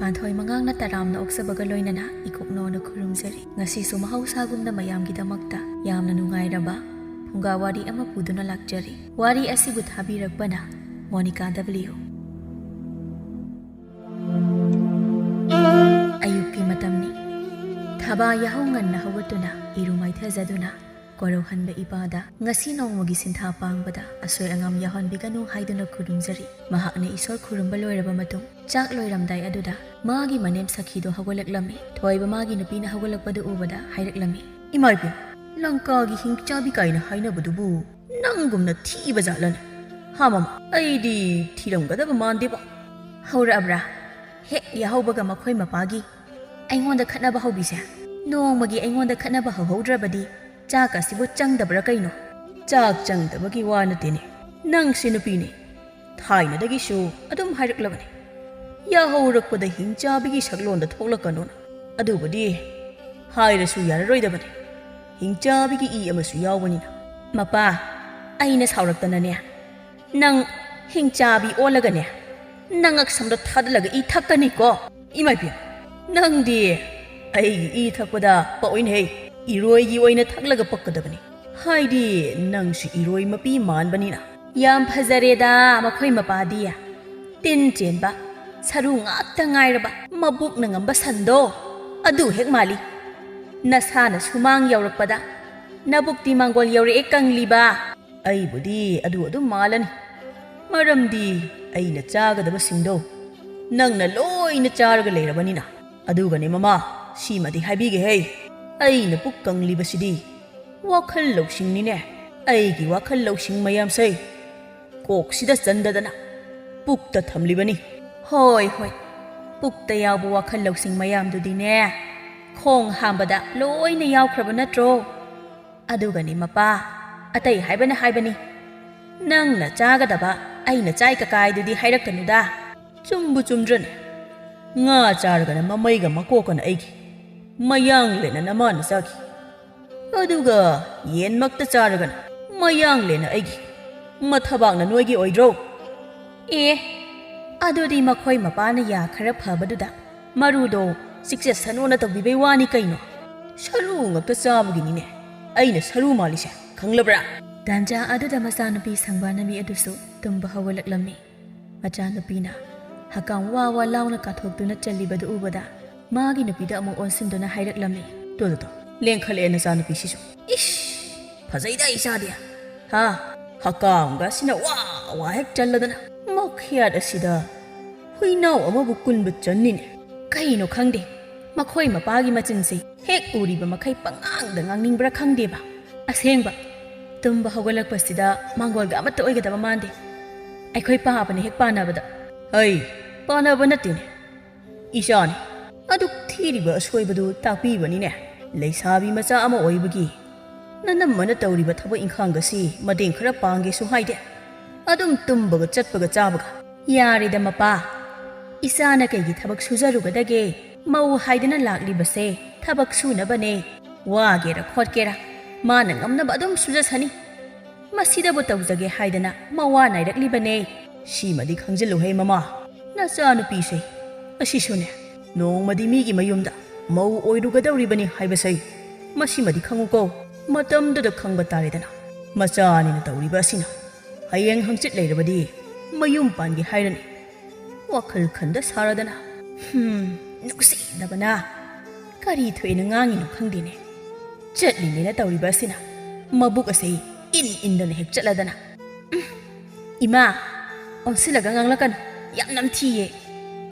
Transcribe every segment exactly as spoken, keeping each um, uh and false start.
ꯑꯊꯣꯏ ꯃꯉꯥꯡꯅ ꯇꯔꯥꯝꯅ ꯑꯣꯛꯆꯕꯒ ꯂꯣꯏꯅꯅ ꯏꯀꯣꯛꯅꯣꯅ ꯈꯨꯔꯨꯝꯖꯔꯤ꯫ ꯉꯁꯤꯁꯨ ꯃꯍꯧꯁꯥꯒꯨꯝꯅ ꯃꯌꯥꯝꯒꯤꯗꯃꯛꯇ ꯌꯥꯝꯅ ꯅꯨꯡꯉꯥꯏꯔꯕ ꯐꯨꯡꯒꯥ ꯋꯥꯔꯤ ꯑꯃ ꯄꯨꯗꯨꯅ ꯂꯥꯛꯆꯔꯤ꯫ ꯋꯥꯔꯤ ꯑꯁꯤꯕꯨ ꯊꯥꯕꯤꯔꯛꯄꯅ ꯃꯣꯅꯤꯀꯥ ꯗꯕ꯭ꯂꯤꯎ꯫ ꯑꯌꯨꯛꯀꯤ ꯃꯇꯝꯅꯤ꯫ ꯊꯕꯥ ꯌꯥꯍꯧ ꯉꯟꯅ ꯍꯧꯒꯠꯇꯨꯅ ꯏꯔꯨ ꯃꯥꯏꯊꯖꯗꯨꯅ ꯀꯣꯔꯧꯍꯟꯕ ꯏꯄꯥꯗ ꯉꯁꯤ ꯅꯣꯡꯃꯒꯤ ꯁꯤꯟꯊꯥ ꯄꯥꯡꯕꯗ ꯑꯁꯣꯏ ꯑꯉꯥꯝ ꯌꯥꯎꯍꯟꯕꯤꯒꯅꯨ ꯍꯥꯏꯗꯨꯅ ꯈꯨꯔꯨꯝꯖꯔꯤ꯫ ꯃꯍꯥꯛꯅ ꯏꯁꯣꯔ ꯈꯨꯔꯨꯝꯕ ꯂꯣꯏꯔꯕ ꯃꯇꯨꯡ ꯆꯥꯛ ꯂꯣꯏꯔꯝꯗꯥꯏ ꯑꯗꯨꯗ ꯃꯥꯒꯤ ꯃꯅꯦꯝ ꯁꯈꯤꯗꯣ ꯍꯧꯒꯠꯂꯛꯂꯝꯃꯤ꯫ ꯊꯣꯏꯕ ꯃꯥꯒꯤ ꯅꯨꯄꯤꯅ ꯍꯧꯒꯠꯂꯛꯄꯗꯨ ꯎꯕꯗ ꯍꯥꯏꯔꯛꯂꯝꯃꯤ, "ꯏꯃꯥ ꯏꯕꯦꯝ, ꯂꯪꯀꯥꯒꯤ ꯍꯤꯡꯆꯥꯕꯤ ꯀꯥꯏꯅ ꯍꯥꯏꯅꯕꯗꯨꯕꯨ ꯅꯪꯒꯨꯝꯅ ꯊꯤꯕ ꯖꯥꯠꯂꯅꯦ? ꯍꯥ ꯃꯃꯥ, ꯑꯩꯗꯤ ꯊꯤꯔꯝꯒꯗꯕ ꯃꯥꯟꯗꯦꯕ꯫" ꯍꯧꯔꯛꯑꯕ꯭ꯔꯥ? ꯍꯦꯛ ꯌꯥꯍꯧꯕꯒ ꯃꯈꯣꯏ ꯃꯄꯥꯒꯤ ꯑꯩꯉꯣꯟꯗ ꯈꯠꯅꯕ ꯍꯧꯕꯤꯁꯦ꯫ ꯅꯣꯡꯃꯒꯤ ꯑꯩꯉꯣꯟꯗ ꯈꯠꯅꯕ ꯍꯧꯍꯧꯗ꯭ꯔꯕꯗꯤ ꯆꯥꯛ ꯑꯁꯤꯕꯨ ꯆꯪꯗꯕ꯭ꯔꯥ ꯀꯩꯅꯣ? ꯆꯥꯛ ꯆꯪꯗꯕꯒꯤ ꯋꯥ ꯅꯠꯇꯦꯅꯦ, ꯅꯪꯁꯦ ꯅꯨꯄꯤꯅꯦ꯫ ꯊꯥꯏꯅꯗꯒꯤꯁꯨ ꯑꯗꯨꯝ ꯍꯥꯏꯔꯛꯂꯕꯅꯦ, ꯌꯥꯍꯧꯔꯛꯄꯗ ꯍꯤꯡꯆꯥꯕꯤꯒꯤ ꯁꯛꯂꯣꯟꯗ ꯊꯣꯛꯂꯛꯀꯅꯣꯅ꯫ ꯑꯗꯨꯕꯨꯗꯤ ꯍꯥꯏꯔꯁꯨ ꯌꯥꯔꯔꯣꯏꯗꯕꯅꯦ, ꯍꯤꯡꯆꯥꯕꯤꯒꯤ ꯏ ꯑꯃꯁꯨ ꯌꯥꯎꯕꯅꯤꯅ꯫ ꯃꯄꯥ, ꯑꯩꯅ ꯁꯥꯎꯔꯛꯇꯅꯅꯦ ꯅꯪ ꯍꯤꯡꯆꯥꯕꯤ ꯑꯣꯜꯂꯒꯅꯦ ꯅꯉꯛ ꯁꯝꯗꯣ ꯊꯥꯗꯠꯂꯒ ꯏ ꯊꯛꯀꯅꯤꯀꯣ꯫ ꯏꯃꯥ ꯏꯕꯦꯝ, ꯅꯪꯗꯤ ꯑꯩꯒꯤ ꯏ ꯊꯛꯄꯗ ꯄꯛꯑꯣꯏꯅꯦꯍꯦ, ꯏꯔꯣꯏꯒꯤ ꯑꯣꯏꯅ ꯊꯛꯂꯒ ꯄꯛꯀꯗꯕꯅꯤ꯫ ꯍꯥꯏꯗꯤ ꯅꯪꯁꯨ ꯏꯔꯣꯏ ꯃꯄꯤ ꯃꯥꯟꯕꯅꯤꯅ꯫ ꯌꯥꯝ ꯐꯖꯔꯦꯗ ꯃꯈꯣꯏ ꯃꯄꯥꯗꯤ꯫ ꯇꯤꯟ ꯆꯦꯟꯕ, ꯁꯔꯨ ꯉꯥꯛꯇ ꯉꯥꯏꯔꯕ ꯃꯕꯨꯛꯅ ꯉꯝꯕ ꯁꯟꯗꯣ, ꯑꯗꯨ ꯍꯦꯛ ꯃꯥꯜꯂꯤ꯫ ꯅꯁꯥꯅ ꯁꯨꯃꯥꯡ ꯌꯧꯔꯛꯄꯗ ꯅꯕꯨꯛꯇꯤ ꯃꯥꯡꯒꯣꯜ ꯌꯧꯔꯛꯑꯦ ꯀꯪꯂꯤꯕ꯫ ꯑꯩꯕꯨꯗꯤ ꯑꯗꯨ ꯑꯗꯨꯝ ꯃꯥꯜꯂꯅꯤ, ꯃꯔꯝꯗꯤ ꯑꯩꯅ ꯆꯥꯒꯗꯕꯁꯤꯡꯗꯣ ꯅꯪꯅ ꯂꯣꯏꯅ ꯆꯥꯔꯒ ꯂꯩꯔꯕꯅꯤꯅ꯫ ꯑꯗꯨꯒꯅꯦ ꯃꯃꯥ, ꯁꯤꯃꯗꯤ ꯍꯥꯏꯕꯤꯒꯦꯍꯦ, ꯑꯩꯅ ꯄꯨꯛ ꯀꯪꯂꯤꯕꯁꯤꯗꯤ ꯋꯥꯈꯜ ꯂꯧꯁꯤꯡꯅꯤꯅꯦ꯫ ꯑꯩꯒꯤ ꯋꯥꯈꯜ ꯂꯧꯁꯤꯡ ꯃꯌꯥꯝꯁꯦ ꯀꯣꯛꯁꯤꯗ ꯆꯟꯗꯗꯅ ꯄꯨꯛꯇ ꯊꯝꯂꯤꯕꯅꯤ꯫ ꯍꯣꯏ, ꯍꯣꯏ, ꯄꯨꯛꯇ ꯌꯥꯎꯕ ꯋꯥꯈꯜ ꯂꯧꯁꯤꯡ ꯃꯌꯥꯝꯗꯨꯗꯤꯅꯦ ꯈꯣꯡ ꯍꯥꯝꯕꯗ ꯂꯣꯏꯅ ꯌꯥꯎꯈ꯭ꯔꯕ ꯅꯠꯇ꯭ꯔꯣ? ꯑꯗꯨꯒꯅꯤ ꯃꯄꯥ, ꯑꯇꯩ ꯍꯥꯏꯕꯅ ꯍꯥꯏꯕꯅꯤ, ꯅꯪꯅ ꯆꯥꯒꯗꯕ ꯑꯩꯅ ꯆꯥꯏ ꯀꯀꯥꯏꯗꯨꯗꯤ ꯍꯥꯏꯔꯛꯀꯅꯨꯗ꯫ ꯆꯨꯝꯕꯨ ꯆꯨꯝꯗ꯭ꯔꯅꯦ? ꯉꯥ ꯆꯥꯔꯒꯅ ꯃꯃꯩꯒ ꯃꯀꯣꯛꯀꯅ ꯑꯩꯒꯤ, ꯃꯌꯥꯡꯂꯦꯟꯅ ꯅꯃꯥꯅ ꯆꯥꯈꯤ꯫ ꯑꯗꯨꯒ ꯌꯦꯟꯃꯛꯇ ꯆꯥꯔꯒꯅ ꯃꯌꯥꯡꯂꯦꯟꯅ ꯑꯩꯒꯤ, ꯃꯊꯕꯥꯛꯅ ꯅꯣꯏꯒꯤ ꯑꯣꯏꯗ꯭ꯔꯣ? ꯑꯦ, ꯑꯗꯨꯗꯤ ꯃꯈꯣꯏ ꯃꯄꯥꯅ ꯌꯥ ꯈꯔ ꯐꯕꯗꯨꯗ ꯃꯔꯨꯗꯣ ꯆꯤꯛꯆꯁꯅꯨꯅ ꯇꯧꯕꯤꯕꯩ ꯋꯥꯅꯤ ꯀꯩꯅꯣ꯫ ꯁꯔꯨ ꯉꯛꯇ ꯆꯥꯕꯒꯤꯅꯤꯅꯦ ꯑꯩꯅ ꯁꯔꯨ ꯃꯥꯜꯂꯤꯁꯦ, ꯈꯪꯂꯕ꯭ꯔꯥ? ꯇꯥꯟꯖꯥ ꯑꯗꯨꯗ ꯃꯆꯥꯅꯨꯄꯤ ꯁꯪꯕꯥꯅꯕꯤ ꯑꯗꯨꯁꯨ ꯇꯨꯝꯕ ꯍꯧꯒꯠꯂꯛꯂꯝꯃꯤ꯫ ꯃꯆꯥꯅꯨꯄꯤꯅ ꯍꯀꯥꯝ ꯋꯥ ꯋꯥ ꯂꯥꯎꯅ ꯀꯥꯊꯣꯛꯇꯨꯅ ꯆꯠꯂꯤꯕꯗꯨ ꯎꯕꯗ ꯃꯥꯒꯤ ꯅꯨꯄꯤꯗ ꯑꯃꯨꯛ ꯑꯣꯟꯁꯤꯟꯗꯨꯅ ꯍꯥꯏꯔꯛꯂꯝꯃꯤ꯫ ꯇꯣ, ꯇꯣ, ꯇꯣ, ꯂꯦꯡꯈꯠꯂꯛꯑꯦ ꯅꯆꯥꯅꯨꯄꯤꯁꯤꯁꯨ꯫ ꯏꯁ! ꯐꯖꯩꯗ ꯏꯆꯥꯗꯤ꯫ ꯍꯥ? ꯍꯀꯥꯝꯒ ꯑꯁꯤꯅ ꯋꯥ ꯋꯥ ꯍꯦꯛ ꯆꯜꯂꯗꯅ ꯃꯈꯌꯥꯠ ꯑꯁꯤꯗ ꯍꯨꯏꯅꯥꯎ ꯑꯃꯕꯨ ꯀꯨꯟꯕ ꯆꯟꯅꯤꯅꯦ꯫ ꯀꯩꯅꯣ ꯈꯪꯗꯦ, ꯃꯈꯣꯏ ꯃꯄꯥꯒꯤ ꯃꯆꯤꯟꯁꯦ ꯍꯦꯛ ꯎꯔꯤꯕ ꯃꯈꯩ ꯄꯉꯥꯡꯗ ꯉꯥꯡꯅꯤꯡꯕ꯭ꯔꯥ ꯈꯪꯗꯦꯕ꯫ ꯑꯁꯦꯡꯕ, ꯇꯨꯝꯕ ꯍꯧꯒꯠꯂꯛꯄꯁꯤꯗ ꯃꯥꯡꯒꯣꯜꯒ ꯑꯃꯠꯇ ꯑꯣꯏꯒꯗꯕ ꯃꯥꯟꯗꯦ꯫ ꯑꯩꯈꯣꯏ ꯄꯥꯕꯅ ꯍꯦꯛ ꯄꯥꯅꯕꯗ꯫ ꯍꯩ, ꯄꯥꯅꯕ ꯅꯠꯇꯦꯅꯦ, ꯏꯆꯥꯅꯤ꯫ ꯑꯗꯨꯛ ꯊꯤꯔꯤꯕ ꯑꯁꯣꯏꯕꯗꯨ ꯇꯥꯛꯄꯤꯕꯅꯤꯅꯦ꯫ ꯂꯩꯁꯥꯕꯤ ꯃꯆꯥ ꯑꯃ ꯑꯣꯏꯕꯒꯤ ꯅꯅꯝꯃꯅ ꯇꯧꯔꯤꯕ ꯊꯕꯛ ꯏꯪꯈꯥꯡꯒꯁꯤ ꯃꯇꯦꯡ ꯈꯔ ꯄꯥꯡꯒꯦꯁꯨ ꯍꯥꯏꯗꯦ꯫ ꯑꯗꯨꯝ ꯇꯨꯝꯕꯒ ꯆꯠꯄꯒ ꯆꯥꯕꯒ꯫ ꯌꯥꯔꯦꯗ ꯃꯄꯥ, ꯏꯆꯥꯅ ꯀꯩꯒꯤ ꯊꯕꯛ ꯁꯨꯖꯔꯨꯒꯗꯒꯦ? ꯃꯧ ꯍꯥꯏꯗꯅ ꯂꯥꯛꯂꯤꯕꯁꯦ ꯊꯕꯛ ꯁꯨꯅꯕꯅꯦ꯫ ꯋꯥꯒꯦꯔ ꯈꯣꯠꯀꯦꯔ ꯃꯥꯅ ꯉꯝꯅꯕ ꯑꯗꯨꯝ ꯁꯨꯖꯁꯅꯤ꯫ ꯃꯁꯤꯗꯕꯨ ꯇꯧꯖꯒꯦ ꯍꯥꯏꯗꯅ ꯃꯋꯥ ꯅꯥꯏꯔꯛꯂꯤꯕꯅꯦ꯫ ꯁꯤꯃꯗꯤ ꯈꯪꯖꯤꯜꯂꯨꯍꯦ ꯃꯃꯥ, ꯅꯆꯥꯅꯨꯄꯤꯁꯦ ꯑꯁꯤꯁꯨꯅꯦ, ꯅꯣꯡꯃꯗꯤ ꯃꯤꯒꯤ ꯃꯌꯨꯝꯗ ꯃꯧ ꯑꯣꯏꯔꯨꯒꯗꯧꯔꯤꯕꯅꯤ ꯍꯥꯏꯕꯁꯦ꯫ ꯃꯁꯤꯃꯗꯤ ꯈꯪꯉꯨꯀꯣ, ꯃꯇꯝꯗꯨꯗ ꯈꯪꯕ ꯇꯥꯔꯦꯗꯅ꯫ ꯃꯆꯥꯅꯤꯅ ꯇꯧꯔꯤꯕ ꯑꯁꯤꯅ ꯍꯌꯦꯡ ꯍꯪꯆꯤꯠ ꯂꯩꯔꯕꯗꯤ ꯃꯌꯨꯝ ꯄꯥꯟꯒꯦ ꯍꯥꯏꯔꯅꯤ꯫ ꯋꯥꯈꯜ ꯈꯟꯗ ꯁꯥꯔꯗꯅ꯫ ꯍꯨꯝ, ꯅꯨꯡꯁꯤꯗꯕꯅ꯫ ꯀꯔꯤ ꯊꯣꯛꯑꯦꯅ ꯉꯥꯡꯉꯤꯅꯣ ꯈꯪꯗꯦꯅꯦ꯫ ꯆꯠꯂꯤꯅꯦꯅ ꯇꯧꯔꯤꯕ ꯑꯁꯤꯅ ꯃꯕꯨꯛ ꯑꯁꯦ ꯏꯟ ꯏꯟꯗꯅ ꯍꯦꯛ ꯆꯠꯂꯗꯅ꯫ ꯎꯝ, ꯏꯃꯥ, ꯑꯣꯟꯁꯤꯜꯂꯒ ꯉꯥꯡꯂꯛꯀꯅꯨ꯫ ꯌꯥꯝ ꯅꯝꯊꯤꯌꯦ꯫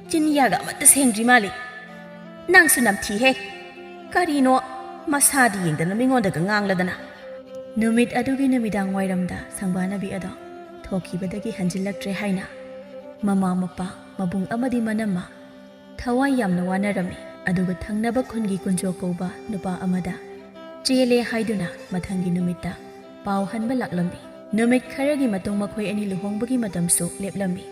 ꯆꯤꯟ ꯌꯥꯒ ꯑꯃꯠꯇ ꯁꯦꯡꯗ꯭ꯔꯤ ꯃꯥꯜꯂꯤ꯫ ꯅꯪꯁꯨ ꯅꯝꯊꯤꯍꯦ꯫ ꯀꯔꯤꯅꯣ ꯃꯁꯥꯗꯤ ꯌꯦꯡꯗꯅ ꯃꯤꯉꯣꯟꯗꯒ ꯉꯥꯡꯂꯗꯅ꯫ ꯅꯨꯃꯤꯠ ꯑꯗꯨꯒꯤ ꯅꯨꯃꯤꯗꯥꯡ ꯋꯥꯏꯔꯝꯗ ꯁꯪꯕꯥꯅꯕꯤ ꯑꯗꯣ ꯊꯣꯛꯈꯤꯕꯗꯒꯤ ꯍꯟꯖꯤꯜꯂꯛꯇ꯭ꯔꯦ ꯍꯥꯏꯅ ꯃꯃꯥ ꯃꯄꯥ, ꯃꯕꯨꯡ ꯑꯃꯗꯤ ꯃꯅꯝꯃ ꯊꯋꯥꯏ ꯌꯥꯝꯅ ꯋꯥꯅꯔꯝꯃꯤ꯫ ꯑꯗꯨꯒ ꯊꯪꯅꯕ ꯈꯨꯟꯒꯤ ꯀꯨꯟꯖꯣ ꯀꯧꯕ ꯅꯨꯄꯥ ꯑꯃꯗ ꯆꯦꯜꯂꯦ ꯍꯥꯏꯗꯨꯅ ꯃꯊꯪꯒꯤ ꯅꯨꯃꯤꯠꯇ ꯄꯥꯎ ꯍꯟꯕ ꯂꯥꯛꯂꯝꯃꯤ꯫ ꯅꯨꯃꯤꯠ ꯈꯔꯒꯤ ꯃꯇꯨꯡ ꯃꯈꯣꯏ ꯑꯅꯤ ꯂꯨꯍꯣꯡꯕꯒꯤ ꯃꯇꯝꯁꯨ ꯂꯦꯞꯂꯝꯃꯤ꯫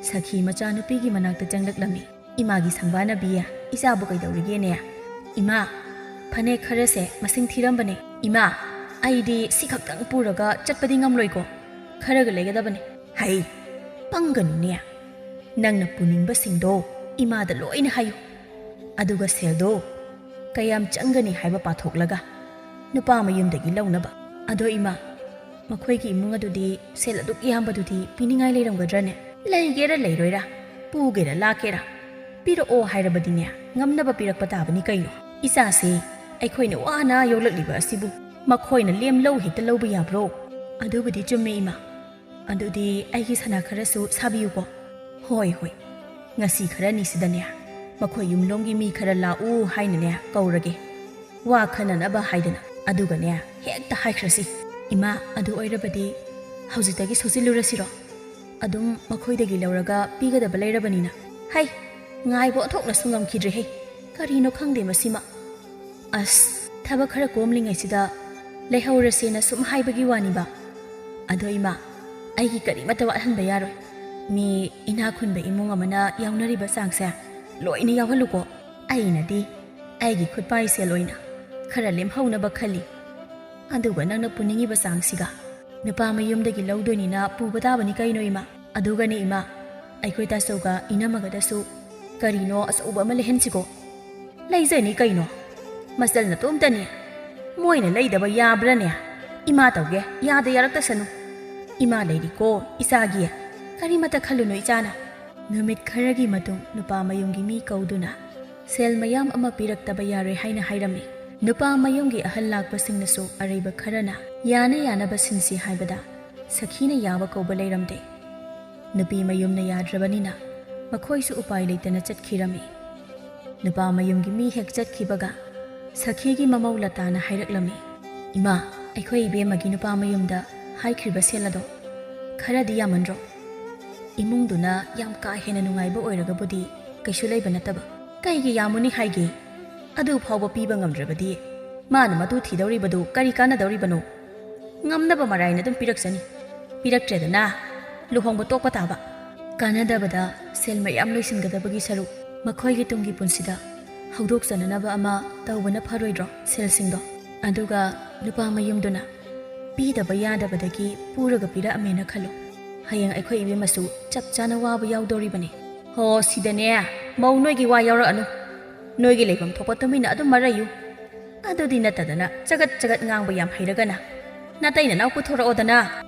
ꯁꯈꯤ ꯃꯆꯥꯅꯨꯄꯤꯒꯤ ꯃꯅꯥꯛꯇ ꯆꯪꯂꯛꯂꯝꯃꯤ꯫ "ꯏꯃꯥꯒꯤ ꯁꯪꯕꯥꯅꯕꯤ, ꯏꯆꯥꯕꯨ ꯀꯩꯗꯧꯔꯤꯒꯦꯅꯦ?" "ꯏꯃꯥ, ꯐꯅꯦꯛ ꯈꯔꯁꯦ ꯃꯁꯤꯡ ꯊꯤꯔꯝꯕꯅꯦ꯫ ꯏꯃꯥ, ꯑꯩꯗꯤ ꯁꯤ ꯈꯛꯇꯪ ꯄꯨꯔꯒ ꯆꯠꯄꯗꯤ ꯉꯝꯂꯣꯏꯀꯣ꯫ ꯈꯔꯒ ꯂꯩꯒꯗꯕꯅꯦ꯫" "ꯍꯩ, ꯄꯪꯒꯅꯨꯅꯦ꯫ ꯅꯪꯅ ꯄꯨꯅꯤꯡꯕꯁꯤꯡꯗꯣ ꯏꯃꯥꯗ ꯂꯣꯏꯅ ꯍꯥꯏꯌꯨ꯫ ꯑꯗꯨꯒ ꯁꯦꯜꯗꯣ ꯀꯌꯥꯝ ꯆꯪꯒꯅꯤ ꯍꯥꯏꯕ ꯄꯥꯊꯣꯛꯂꯒ ꯅꯨꯄꯥ ꯃꯌꯨꯝꯗꯒꯤ ꯂꯧꯅꯕ꯫ ꯑꯗꯣ ꯏꯃꯥ, ꯃꯈꯣꯏꯒꯤ ꯏꯃꯨꯡ ꯑꯗꯨꯗꯤ ꯁꯦꯜ ꯑꯗꯨꯛ ꯌꯥꯝꯕꯗꯨꯗꯤ ꯄꯤꯅꯤꯡꯉꯥꯏ ꯂꯩꯔꯝꯒꯗ꯭ꯔꯅꯦ? ꯂꯩꯒꯦꯔ ꯂꯩꯔꯣꯏꯔ, ꯄꯨꯒꯦꯔ ꯂꯥꯛꯀꯦꯔ, ꯄꯤꯔꯛꯑꯣ ꯍꯥꯏꯔꯕꯗꯤꯅꯦ, ꯉꯝꯅꯕ ꯄꯤꯔꯛꯄ ꯇꯥꯕꯅꯤ ꯀꯩꯅꯣ꯫ ꯏꯆꯥꯁꯦ ꯑꯩꯈꯣꯏꯅ ꯋꯥꯅ ꯌꯣꯛꯂꯛꯂꯤꯕ ꯑꯁꯤꯕꯨ ꯃꯈꯣꯏꯅ ꯂꯦꯝꯂꯧ ꯍꯦꯛꯇ ꯂꯧꯕ ꯌꯥꯕ꯭ꯔꯣ? ꯑꯗꯨꯕꯨꯗꯤ ꯆꯨꯝꯃꯦ ꯏꯃꯥ꯫ ꯑꯗꯨꯗꯤ ꯑꯩꯒꯤ ꯁꯅꯥ ꯈꯔꯁꯨ ꯁꯥꯕꯤꯌꯨꯀꯣ꯫ ꯍꯣꯏ, ꯍꯣꯏ꯫ ꯉꯁꯤ ꯈꯔꯅꯤꯁꯤꯗꯅꯦ, ꯃꯈꯣꯏ ꯌꯨꯝꯂꯣꯝꯒꯤ ꯃꯤ ꯈꯔ ꯂꯥꯛꯎ ꯍꯥꯏꯅꯅꯦ ꯀꯧꯔꯒꯦ꯫ ꯋꯥ ꯈꯟꯅꯅꯕ ꯍꯥꯏꯗꯅ꯫ ꯑꯗꯨꯒꯅꯦ, ꯍꯦꯛꯇ ꯍꯥꯏꯈ꯭ꯔꯁꯤ꯫ ꯏꯃꯥ, ꯑꯗꯨ ꯑꯣꯏꯔꯕꯗꯤ ꯍꯧꯖꯤꯛꯇꯒꯤ ꯁꯨꯖꯤꯜꯂꯨꯔꯁꯤꯔꯣ? ꯑꯗꯨꯝ ꯃꯈꯣꯏꯗꯒꯤ ꯂꯧꯔꯒ ꯄꯤꯒꯗꯕ ꯂꯩꯔꯕꯅꯤꯅ꯫ ꯍꯩ, ꯉꯥꯏꯕ ꯑꯣꯟꯊꯣꯛꯅꯁꯨ ꯉꯝꯈꯤꯗ꯭ꯔꯦꯍꯦ꯫ ꯀꯔꯤꯅꯣ ꯈꯪꯗꯦ ꯃꯁꯤꯃ꯫ ꯑꯁ, ꯊꯕꯛ ꯈꯔ ꯀꯣꯝꯂꯤꯉꯩꯁꯤꯗ ꯂꯩꯍꯧꯔꯁꯦꯅ ꯁꯨꯝ ꯍꯥꯏꯕꯒꯤ ꯋꯥꯅꯤꯕ꯫ ꯑꯗꯣ ꯏꯃꯥ, ꯑꯩꯒꯤ ꯀꯔꯤꯃꯠꯇ ꯋꯥꯠꯍꯟꯕ ꯌꯥꯔꯣꯏ꯫ ꯃꯤ ꯏꯅꯥꯛ ꯈꯨꯟꯕ ꯏꯃꯨꯡ ꯑꯃꯅ ꯌꯥꯎꯅꯔꯤꯕ ꯆꯥꯡꯁꯦ ꯂꯣꯏꯅ ꯌꯥꯎꯍꯜꯂꯨꯀꯣ꯫ ꯑꯩꯅꯗꯤ ꯑꯩꯒꯤ ꯈꯨꯠꯄꯥꯏ ꯁꯦꯜ ꯑꯣꯏꯅ ꯈꯔ ꯂꯦꯝꯍꯧꯅꯕ ꯈꯜꯂꯤ꯫ ꯑꯗꯨꯒ ꯅꯪꯅ ꯄꯨꯅꯤꯡꯉꯤꯕ ꯆꯥꯡꯁꯤꯒ ꯅꯨꯄꯥ ꯃꯌꯨꯝꯗꯒꯤ ꯂꯧꯗꯣꯏꯅꯤꯅ ꯄꯨꯕ ꯇꯥꯕꯅꯤ ꯀꯩꯅꯣ ꯏꯃꯥ꯫ ꯑꯗꯨꯒꯅꯦ ꯏꯃꯥ, ꯑꯩꯈꯣꯏ ꯇꯥꯆꯧꯒ ꯏꯅꯝꯃꯒꯗꯁꯨ ꯀꯔꯤꯅꯣ ꯑꯆꯧꯕ ꯑꯃ ꯂꯩꯍꯟꯁꯤꯀꯣ꯫ ꯂꯩꯖꯅꯤ ꯀꯩꯅꯣ꯫ ꯃꯆꯜ ꯅꯇꯣꯝꯇꯅꯤ꯫ ꯃꯣꯏꯅ ꯂꯩꯗꯕ ꯌꯥꯕ꯭ꯔꯥꯅꯦ? ꯏꯃꯥ ꯇꯧꯒꯦ, ꯌꯥꯗ ꯌꯥꯔꯛꯇꯁꯅꯨ꯫ ꯏꯃꯥ ꯂꯩꯔꯤꯀꯣ ꯏꯆꯥꯒꯤ꯫ ꯀꯔꯤꯃꯠꯇ ꯈꯜꯂꯨꯅꯨ ꯏꯆꯥꯅ꯫ ꯅꯨꯃꯤꯠ ꯈꯔꯒꯤ ꯃꯇꯨꯡ ꯅꯨꯄꯥ ꯃꯌꯨꯝꯒꯤ ꯃꯤ ꯀꯧꯗꯨꯅ ꯁꯦꯜ ꯃꯌꯥꯝ ꯑꯃ ꯄꯤꯔꯛꯇꯕ ꯌꯥꯔꯣꯏ ꯍꯥꯏꯅ ꯍꯥꯏꯔꯝꯃꯤ꯫ ꯅꯨꯄꯥ ꯃꯌꯨꯝꯒꯤ ꯑꯍꯜ ꯂꯥꯛꯄꯁꯤꯡꯅꯁꯨ ꯑꯔꯩꯕ ꯈꯔꯅ ꯌꯥꯅ ꯌꯥꯅꯕ ꯁꯤꯟꯁꯤ ꯍꯥꯏꯕꯗ ꯁꯈꯤꯅ ꯌꯥꯕ ꯀꯧꯕ ꯂꯩꯔꯝꯗꯦ꯫ ꯅꯨꯄꯤ ꯃꯌꯨꯝꯅ ꯌꯥꯗ꯭ꯔꯕꯅꯤꯅ ꯃꯈꯣꯏꯁꯨ ꯎꯄꯥꯏ ꯂꯩꯇꯅ ꯆꯠꯈꯤꯔꯝꯃꯤ꯫ ꯅꯨꯄꯥ ꯃꯌꯨꯝꯒꯤ ꯃꯤ ꯍꯦꯛ ꯆꯠꯈꯤꯕꯒ ꯁꯈꯤꯒꯤ ꯃꯃꯧ ꯂꯇꯥꯅ ꯍꯥꯏꯔꯛꯂꯝꯃꯤ, "ꯏꯃꯥ, ꯑꯩꯈꯣꯏ ꯏꯕꯦꯝꯃꯒꯤ ꯅꯨꯄꯥ ꯃꯌꯨꯝꯗ ꯍꯥꯏꯈ꯭ꯔꯤꯕ ꯁꯦꯜ ꯑꯗꯣ ꯈꯔꯗꯤ ꯌꯥꯝꯃꯟꯗ꯭ꯔꯣ? ꯏꯃꯨꯡꯗꯨꯅ ꯌꯥꯝ ꯀꯥ ꯍꯦꯟꯅ ꯅꯨꯡꯉꯥꯏꯕ ꯑꯣꯏꯔꯒꯕꯨꯗꯤ ꯀꯩꯁꯨ ꯂꯩꯕ ꯅꯠꯇꯕ꯫ ꯀꯩꯒꯤ ꯌꯥꯝꯃꯨꯅꯤ ꯍꯥꯏꯒꯦ? ꯑꯗꯨ ꯐꯥꯎꯕ ꯄꯤꯕ ꯉꯝꯗ꯭ꯔꯕꯗꯤ ꯃꯥꯅ ꯃꯇꯨ ꯊꯤꯗꯧꯔꯤꯕꯗꯨ ꯀꯔꯤ ꯀꯥꯟꯅꯗꯧꯔꯤꯕꯅꯣ? ꯉꯝꯅꯕ ꯃꯔꯥꯏꯅ ꯑꯗꯨꯝ ꯄꯤꯔꯛꯆꯅꯤ꯫ ꯄꯤꯔꯛꯇ꯭ꯔꯦꯗꯅ ꯂꯨꯍꯣꯡꯕ ꯇꯣꯛꯄ ꯇꯥꯕ꯫ ꯀꯥꯟꯅꯗꯕꯗ ꯁꯦꯜ ꯃꯌꯥꯝ ꯂꯣꯏꯁꯤꯟꯒꯗꯕꯒꯤ ꯁꯔꯨꯛ ꯃꯈꯣꯏꯒꯤ ꯇꯨꯡꯒꯤ ꯄꯨꯟꯁꯤꯗ ꯍꯧꯗꯣꯛꯆꯅꯅꯕ ꯑꯃ ꯇꯧꯕꯅ ꯐꯔꯣꯏꯗ꯭ꯔꯣ ꯁꯦꯜꯁꯤꯡꯗꯣ?" ꯑꯗꯨꯒ ꯅꯨꯄꯥ ꯃꯌꯨꯝꯗꯨꯅ ꯄꯤꯗꯕ ꯌꯥꯗꯕꯗꯒꯤ ꯄꯨꯔꯒ ꯄꯤꯔꯛꯑꯝꯃꯦꯅ ꯈꯜꯂꯨ꯫ ꯍꯌꯦꯡ ꯑꯩꯈꯣꯏ ꯏꯕꯦꯝꯃꯁꯨ ꯆꯞ ꯆꯥꯅ ꯋꯥꯕ ꯌꯥꯎꯗꯧꯔꯤꯕꯅꯤ꯫ ꯍꯣ, ꯁꯤꯗꯅꯦ, ꯃꯧ ꯅꯣꯏꯒꯤ ꯋꯥ ꯌꯥꯎꯔꯛꯑꯅꯨ꯫ ꯅꯣꯏꯒꯤ ꯂꯩꯐꯝ ꯊꯣꯛꯄ ꯇꯨꯃꯤꯟꯅ ꯑꯗꯨꯝ ꯃꯔꯩꯌꯨ꯫ ꯑꯗꯨꯗꯤ ꯅꯠꯇꯗꯅ ꯆꯒꯠ ꯆꯒꯠ ꯉꯥꯡꯕ ꯌꯥꯝ ꯍꯩꯔꯒꯅ ꯅꯇꯩ ꯅꯅꯥꯎ ꯄꯨꯊꯣꯔꯛꯑꯣꯗꯅ꯫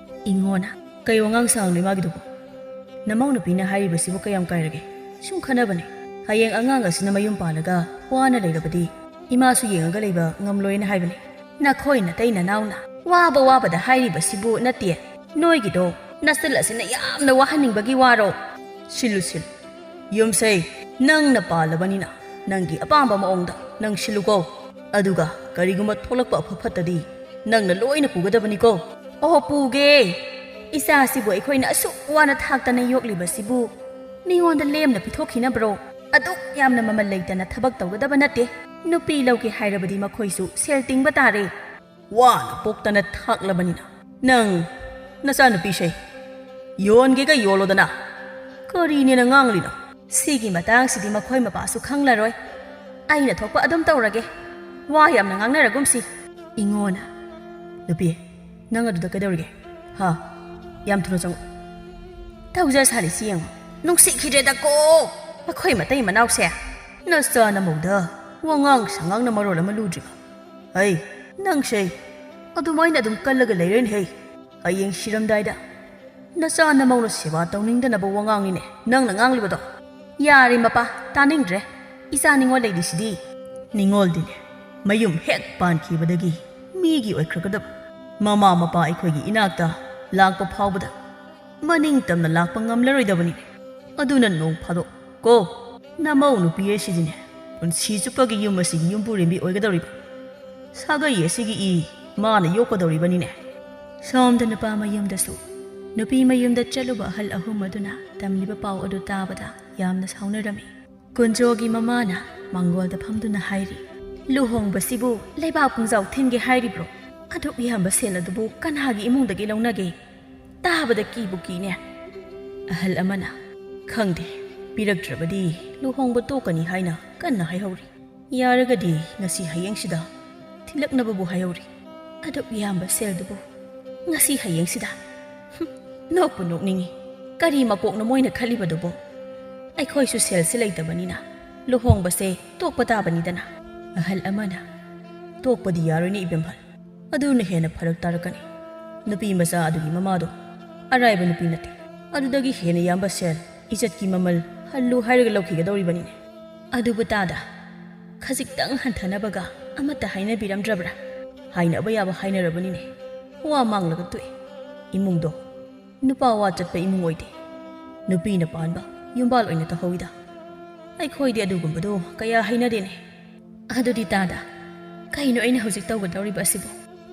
ꯏꯉꯣꯅ, "ꯀꯩ ꯋꯥꯉꯥꯡ ꯁꯥꯡꯅꯣ ꯃꯥꯒꯤꯗꯨꯕꯨ? ꯅꯃꯧ ꯅꯨꯄꯤꯅ ꯍꯥꯏꯔꯤꯕꯁꯤꯕꯨ ꯀꯌꯥꯝ ꯀꯥꯏꯔꯒꯦ? ꯁꯨꯝ ꯈꯟꯅꯕꯅꯦ꯫ ꯍꯌꯦꯡ ꯑꯉꯥꯡ ꯑꯁꯤꯅ ꯃꯌꯨꯝ ꯄꯥꯜꯂꯒ ꯋꯥꯅ ꯂꯩꯔꯕꯗꯤ ꯏꯃꯥꯁꯨ ꯌꯦꯡꯉꯒ ꯂꯩꯕ ꯉꯝꯂꯣꯏꯅ ꯍꯥꯏꯕꯅꯦ꯫ ꯅꯈꯣꯏ ꯅꯇꯩ ꯅꯅꯥꯎꯅ ꯋꯥꯕ ꯋꯥꯕꯗ ꯍꯥꯏꯔꯤꯕꯁꯤꯕꯨ ꯅꯠꯇꯦ꯫ ꯅꯣꯏꯒꯤꯗꯣ ꯅꯆꯜ ꯑꯁꯤꯅ ꯌꯥꯝꯅ ꯋꯥꯍꯟꯅꯤꯡꯕꯒꯤ ꯋꯥꯔꯣ?" "ꯁꯤꯜꯂꯨ, ꯁꯤꯜꯂꯨ꯫ ꯌꯨꯝꯁꯩ, ꯅꯪꯅ ꯄꯥꯜꯂꯕꯅꯤꯅ ꯅꯪꯒꯤ ꯑꯄꯥꯝꯕ ꯃꯑꯣꯡꯗ ꯅꯪ ꯁꯤꯜꯂꯨꯀꯣ꯫ ꯑꯗꯨꯒ ꯀꯔꯤꯒꯨꯝꯕ ꯊꯣꯛꯂꯛꯄ ꯑꯐ ꯐꯠꯇꯗꯤ ꯅꯪꯅ ꯂꯣꯏꯅ ꯄꯨꯒꯗꯕꯅꯤꯀꯣ꯫" "ꯑꯣꯍꯣ, ꯄꯨꯒꯦ꯫ ꯏꯆꯥꯁꯤꯕꯨ ꯑꯩꯈꯣꯏꯅ ꯑꯁꯨꯛ ꯋꯥꯅ ꯊꯥꯛꯇꯅ ꯌꯣꯛꯂꯤꯕꯁꯤꯕꯨ ꯃꯤꯉꯣꯟꯗ ꯂꯦꯝꯅ ꯄꯤꯊꯣꯛꯈꯤꯅꯕ꯭ꯔꯣ? ꯑꯗꯨꯛ ꯌꯥꯝꯅ ꯃꯃꯜ ꯂꯩꯇꯅ ꯊꯕꯛ ꯇꯧꯒꯗꯕ ꯅꯠꯇꯦ꯫ ꯅꯨꯄꯤ ꯂꯧꯒꯦ ꯍꯥꯏꯔꯕꯗꯤ ꯃꯈꯣꯏꯁꯨ ꯁꯦꯜ ꯇꯤꯡꯕ ꯇꯥꯔꯦ꯫" "ꯋꯥꯅ ꯄꯣꯛꯇꯅ ꯊꯥꯛꯂꯕꯅꯤꯅ ꯅꯪ ꯅꯆꯥꯅꯨꯄꯤꯁꯦ ꯌꯣꯟꯒꯦꯒ ꯌꯣꯜꯂꯣꯗꯅ꯫ ꯀꯔꯤꯅꯦꯅ ꯉꯥꯡꯂꯤꯅꯣ?" "ꯁꯤꯒꯤ ꯃꯇꯥꯡꯁꯤꯗꯤ ꯃꯈꯣꯏ ꯃꯄꯥꯁꯨ ꯈꯪꯂꯔꯣꯏ꯫ ꯑꯩꯅ ꯊꯣꯛꯄ ꯑꯗꯨꯝ ꯇꯧꯔꯒꯦ꯫ ꯋꯥ ꯌꯥꯝꯅ ꯉꯥꯡꯅꯔꯒꯨꯝꯁꯤ꯫" ꯏꯉꯣꯅ, "ꯅꯨꯄꯤ, ꯅꯪ ꯑꯗꯨꯗ ꯀꯩꯗꯧꯔꯤꯒꯦ? ꯍꯥ? ꯌꯥꯝ ꯊꯨꯅ ꯆꯪꯉꯛ꯫ ꯇꯧꯖ ꯁꯥꯔꯤꯁꯤ ꯌꯦꯡꯉꯣ꯫ ꯅꯨꯡꯁꯤꯈꯤꯗ꯭ꯔꯦꯗꯀꯣ ꯃꯈꯣꯏ ꯃꯇꯩ ꯃꯅꯥꯎꯁꯦ꯫ ꯅꯆꯥ ꯅꯃꯧꯗ ꯋꯥꯉꯥꯡ ꯁꯉꯥꯡꯅ ꯃꯔꯣꯜ ꯑꯃ ꯂꯨꯗ꯭ꯔꯤꯕ꯫ ꯍꯩ, ꯅꯪꯁꯦ ꯑꯗꯨꯃꯥꯏꯅ ꯑꯗꯨꯝ ꯀꯜꯂꯒ ꯂꯩꯔꯦꯅꯦ ꯍꯩ꯫ ꯍꯌꯦꯡ ꯁꯤꯔꯝꯗꯥꯏꯗ ꯅꯆꯥ ꯅꯃꯧꯅ ꯁꯦꯕꯥ ꯇꯧꯅꯤꯡꯗꯅꯕ ꯋꯥꯉꯥꯡꯅꯤꯅꯦ ꯅꯪꯅ ꯉꯥꯡꯂꯤꯕꯗꯣ꯫" "ꯌꯥꯔꯦ ꯃꯄꯥ, ꯇꯥꯅꯤꯡꯗ꯭ꯔꯦ꯫ ꯏꯆꯥ ꯅꯤꯉꯣꯜ ꯂꯩꯔꯤꯁꯤꯗꯤ꯫" "ꯅꯤꯉꯣꯜꯗꯤꯅꯦ, ꯃꯌꯨꯝ ꯍꯦꯛ ꯄꯥꯟꯈꯤꯕꯗꯒꯤ ꯃꯤꯒꯤ ꯑꯣꯏꯈ꯭ꯔꯒꯗꯕ꯫ ꯃꯃꯥ ꯃꯄꯥ ꯑꯩꯈꯣꯏꯒꯤ ꯏꯅꯥꯛꯇ ꯂꯥꯛꯄ ꯐꯥꯎꯕꯗ ꯃꯅꯤꯡ ꯇꯝꯅ ꯂꯥꯛꯄ ꯉꯝꯂꯔꯣꯏꯗꯕꯅꯤꯅꯦ꯫ ꯑꯗꯨꯅ ꯅꯣꯡ ꯐꯥꯗꯣꯛ ꯀꯣ ꯅꯃꯧ ꯅꯨꯄꯤ ꯑꯁꯤꯗꯤꯅꯦ ꯄꯨꯟꯁꯤ ꯆꯨꯞꯄꯒꯤ ꯌꯨꯝ ꯑꯁꯤꯒꯤ ꯌꯨꯝꯕꯨꯔꯦꯝꯕꯤ ꯑꯣꯏꯒꯗꯧꯔꯤꯕ꯫ ꯁꯥꯒꯩ ꯑꯁꯤꯒꯤ ꯏ ꯃꯥꯅ ꯌꯣꯛꯀꯗꯧꯔꯤꯕꯅꯤꯅꯦ꯫" ꯁꯣꯝꯗ ꯅꯨꯄꯥ ꯃꯌꯨꯝꯗꯁꯨ ꯅꯨꯄꯤ ꯃꯌꯨꯝꯗ ꯆꯠꯂꯨꯕ ꯑꯍꯜ ꯑꯍꯨꯝ ꯑꯗꯨꯅ ꯇꯝꯂꯤꯕ ꯄꯥꯎ ꯑꯗꯨ ꯇꯥꯕꯗ ꯌꯥꯝꯅ ꯁꯥꯎꯅꯔꯝꯃꯤ꯫ ꯀꯨꯟꯖꯣꯒꯤ ꯃꯃꯥꯅ ꯃꯥꯡꯒꯣꯜꯗ ꯐꯝꯗꯨꯅ ꯍꯥꯏꯔꯤ, "ꯂꯨꯍꯣꯡꯕꯁꯤꯕꯨ ꯂꯩꯕꯥꯛ ꯄꯨꯡꯖꯥꯎ ꯊꯤꯟꯒꯦ ꯍꯥꯏꯔꯤꯕ꯭ꯔꯣ? ꯑꯗꯨꯛ ꯌꯥꯝꯕ ꯁꯦꯜ ꯑꯗꯨꯕꯨ ꯀꯅꯥꯒꯤ ꯏꯃꯨꯡꯗꯒꯤ ꯂꯧꯅꯒꯦ? ꯇꯥꯕꯗ ꯀꯤꯕꯨ ꯀꯤꯅꯦ꯫" ꯑꯍꯜ ꯑꯃꯅ, "ꯈꯪꯗꯦ, ꯄꯤꯔꯛꯇ꯭ꯔꯕꯗꯤ ꯂꯨꯍꯣꯡꯕ ꯇꯣꯛꯀꯅꯤ ꯍꯥꯏꯅ ꯀꯟꯅ ꯍꯥꯏꯍꯧꯔꯤ꯫ ꯌꯥꯔꯒꯗꯤ ꯉꯁꯤ ꯍꯌꯦꯡꯁꯤꯗ ꯊꯤꯜꯂꯛꯅꯕꯕꯨ ꯍꯥꯏꯍꯧꯔꯤ꯫ ꯑꯗꯨꯛ ꯌꯥꯝꯕ ꯁꯦꯜꯗꯨꯕꯨ ꯉꯁꯤ ꯍꯌꯦꯡꯁꯤꯗ? ꯍꯨꯝ, ꯅꯣꯛꯄꯨ ꯅꯣꯛꯅꯤꯡꯉꯤ꯫ ꯀꯔꯤ ꯃꯀꯣꯛꯅꯣ ꯃꯣꯏꯅ ꯈꯜꯂꯤꯕꯗꯨꯕꯣ? ꯑꯩꯈꯣꯏꯁꯨ ꯁꯦꯜꯁꯤ ꯂꯩꯇꯕꯅꯤꯅ ꯂꯨꯍꯣꯡꯕꯁꯦ ꯇꯣꯛꯄ ꯇꯥꯕꯅꯤꯗꯅ꯫ ꯑꯍꯜ ꯑꯃꯅ, "ꯇꯣꯛꯄꯗꯤ ꯌꯥꯔꯣꯏꯅꯦ ꯏꯕꯦꯝꯍꯜ, ꯑꯗꯨꯅ ꯍꯦꯟꯅ ꯐꯔꯛ ꯇꯥꯔꯛꯀꯅꯤ꯫ ꯅꯨꯄꯤ ꯃꯆꯥ ꯑꯗꯨꯒꯤ ꯃꯃꯥꯗꯣ ꯑꯔꯥꯏꯕ ꯅꯨꯄꯤ ꯅꯠꯇꯦ꯫ ꯑꯗꯨꯗꯒꯤ ꯍꯦꯟꯅ ꯌꯥꯝꯕ ꯁꯦꯜ, ꯏꯖꯠꯀꯤ ꯃꯃꯜ ꯍꯜꯂꯨ ꯍꯥꯏꯔꯒ ꯂꯧꯈꯤꯒꯗꯧꯔꯤꯕꯅꯤꯅꯦ꯫ ꯑꯗꯨꯕꯨ ꯇꯥꯗ, ꯈꯖꯤꯛꯇꯪ ꯍꯟꯊꯅꯕꯒ ꯑꯃꯠꯇ ꯍꯥꯏꯅꯕꯤꯔꯝꯗ꯭ꯔꯕ꯭ꯔꯥ? ꯍꯥꯏꯅꯕ ꯌꯥꯕ ꯍꯥꯏꯅꯔꯕꯅꯤꯅꯦ꯫ ꯋꯥ ꯃꯥꯡꯂꯒ ꯇꯣꯛꯑꯦ꯫ ꯏꯃꯨꯡꯗꯣ ꯅꯨꯄꯥ ꯋꯥ ꯆꯠꯄ ꯏꯃꯨꯡ ꯑꯣꯏꯗꯦ꯫ ꯅꯨꯄꯤꯅ ꯄꯥꯟꯕ ꯌꯨꯝꯕꯥꯜ ꯑꯣꯏꯅ ꯇꯧꯍꯧꯏꯗ꯫ ꯑꯩꯈꯣꯏꯗꯤ ꯑꯗꯨꯒꯨꯝꯕꯗꯣ ꯀꯌꯥ ꯍꯩꯅꯗꯦꯅꯦ꯫" "ꯑꯗꯨꯗꯤ ꯇꯥꯗ, ꯀꯩꯅꯣ ꯑꯩꯅ ꯍꯧꯖꯤꯛ ꯇꯧꯒꯗꯧꯔꯤꯕ ꯑꯁꯤꯕꯨ?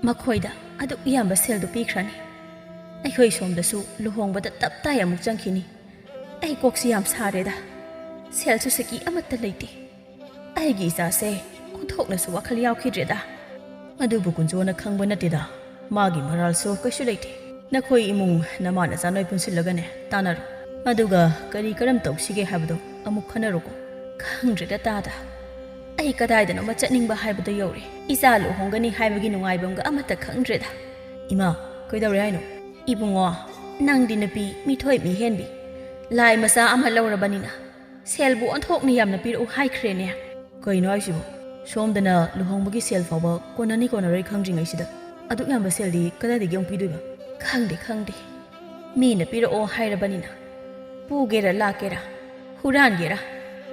ꯃꯈꯣꯏꯗ ꯑꯗꯨꯛ ꯌꯥꯝꯕ ꯁꯦꯜꯗꯨ ꯄꯤꯈ꯭ꯔꯅꯤ꯫ ꯑꯩꯈꯣꯏ ꯁꯣꯝꯗꯁꯨ ꯂꯨꯍꯣꯡꯕꯗ ꯇꯞ ꯇꯥꯏ ꯑꯃꯨꯛ ꯆꯪꯈꯤꯅꯤ꯫ ꯑꯩ ꯀꯣꯛꯁꯤ ꯌꯥꯝ ꯁꯥꯔꯦꯗ꯫ ꯁꯦꯜꯁꯨ ꯁꯤꯀꯤ ꯑꯃꯠꯇ ꯂꯩꯇꯦ꯫ ꯑꯩꯒꯤ ꯏꯆꯥꯁꯦ ꯑꯣꯟꯊꯣꯛꯅꯁꯨ ꯋꯥꯈꯜ ꯌꯥꯎꯈꯤꯗ꯭ꯔꯦꯗ꯫" "ꯑꯗꯨꯕꯨ ꯀꯨꯟꯖꯣꯅ ꯈꯪꯕ ꯅꯠꯇꯦꯗ꯫ ꯃꯥꯒꯤ ꯃꯔꯥꯜꯁꯨ ꯀꯩꯁꯨ ꯂꯩꯇꯦ꯫ ꯅꯈꯣꯏ ꯏꯃꯨꯡ ꯅꯃꯥ ꯅꯆꯥ ꯅꯣꯏ ꯄꯨꯟꯁꯤꯜꯂꯒꯅꯦ ꯇꯥꯟꯅꯔꯣ꯫ ꯑꯗꯨꯒ ꯀꯔꯤ ꯀꯔꯝ ꯇꯧꯁꯤꯒꯦ ꯍꯥꯏꯕꯗꯣ ꯑꯃꯨꯛ ꯈꯟꯅꯔꯣꯀꯣ꯫" "ꯈꯪꯗ꯭ꯔꯦꯗ ꯇꯥꯗ꯫ ꯑꯩ ꯀꯗꯥꯏꯗꯅꯣꯃ ꯆꯠꯅꯤꯡꯕ ꯍꯥꯏꯕꯗꯣ ꯌꯧꯔꯦ꯫ ꯏꯆꯥ ꯂꯨꯍꯣꯡꯒꯅꯤ ꯍꯥꯏꯕꯒꯤ ꯅꯨꯡꯉꯥꯏꯕꯝꯒ ꯑꯃꯠꯇ ꯈꯪꯗ꯭ꯔꯦꯗ꯫" "ꯏꯃꯥ, ꯀꯩꯗꯧꯔꯦ ꯍꯥꯏꯅꯣ?" "ꯏꯕꯨꯡꯉꯣ, ꯅꯪꯗꯤ ꯅꯨꯄꯤ ꯃꯤꯊꯣꯏ ꯃꯤꯍꯦꯟꯕꯤ, ꯂꯥꯏ ꯃꯆꯥ ꯑꯃ ꯂꯧꯔꯕꯅꯤꯅ ꯁꯦꯜꯕꯨ ꯑꯣꯟꯊꯣꯛꯅ ꯌꯥꯝꯅ ꯄꯤꯔꯛꯎ ꯍꯥꯏꯈ꯭ꯔꯦꯅꯦ꯫" "ꯀꯩꯅꯣ ꯍꯥꯏꯁꯤꯕꯣ? ꯁꯣꯝꯗꯅ ꯂꯨꯍꯣꯡꯕꯒꯤ ꯁꯦꯜ ꯐꯥꯎꯕ ꯀꯣꯟꯅꯅꯤ ꯀꯣꯟꯅꯔꯣꯏ ꯈꯪꯗ꯭ꯔꯤꯉꯩꯁꯤꯗ ꯑꯗꯨꯛ ꯌꯥꯝꯕ ꯁꯦꯜꯗꯤ ꯀꯗꯥꯏꯗꯒꯤ ꯑꯃꯨꯛ ꯄꯤꯗꯣꯏꯕ?" "ꯈꯪꯗꯦ, ꯈꯪꯗꯦ꯫ ꯃꯤꯅ ꯄꯤꯔꯛꯑꯣ ꯍꯥꯏꯔꯕꯅꯤꯅ ꯄꯨꯒꯦꯔꯥ ꯂꯥꯛꯀꯦꯔꯥ, ꯍꯨꯔꯥꯟꯒꯦꯔꯥ,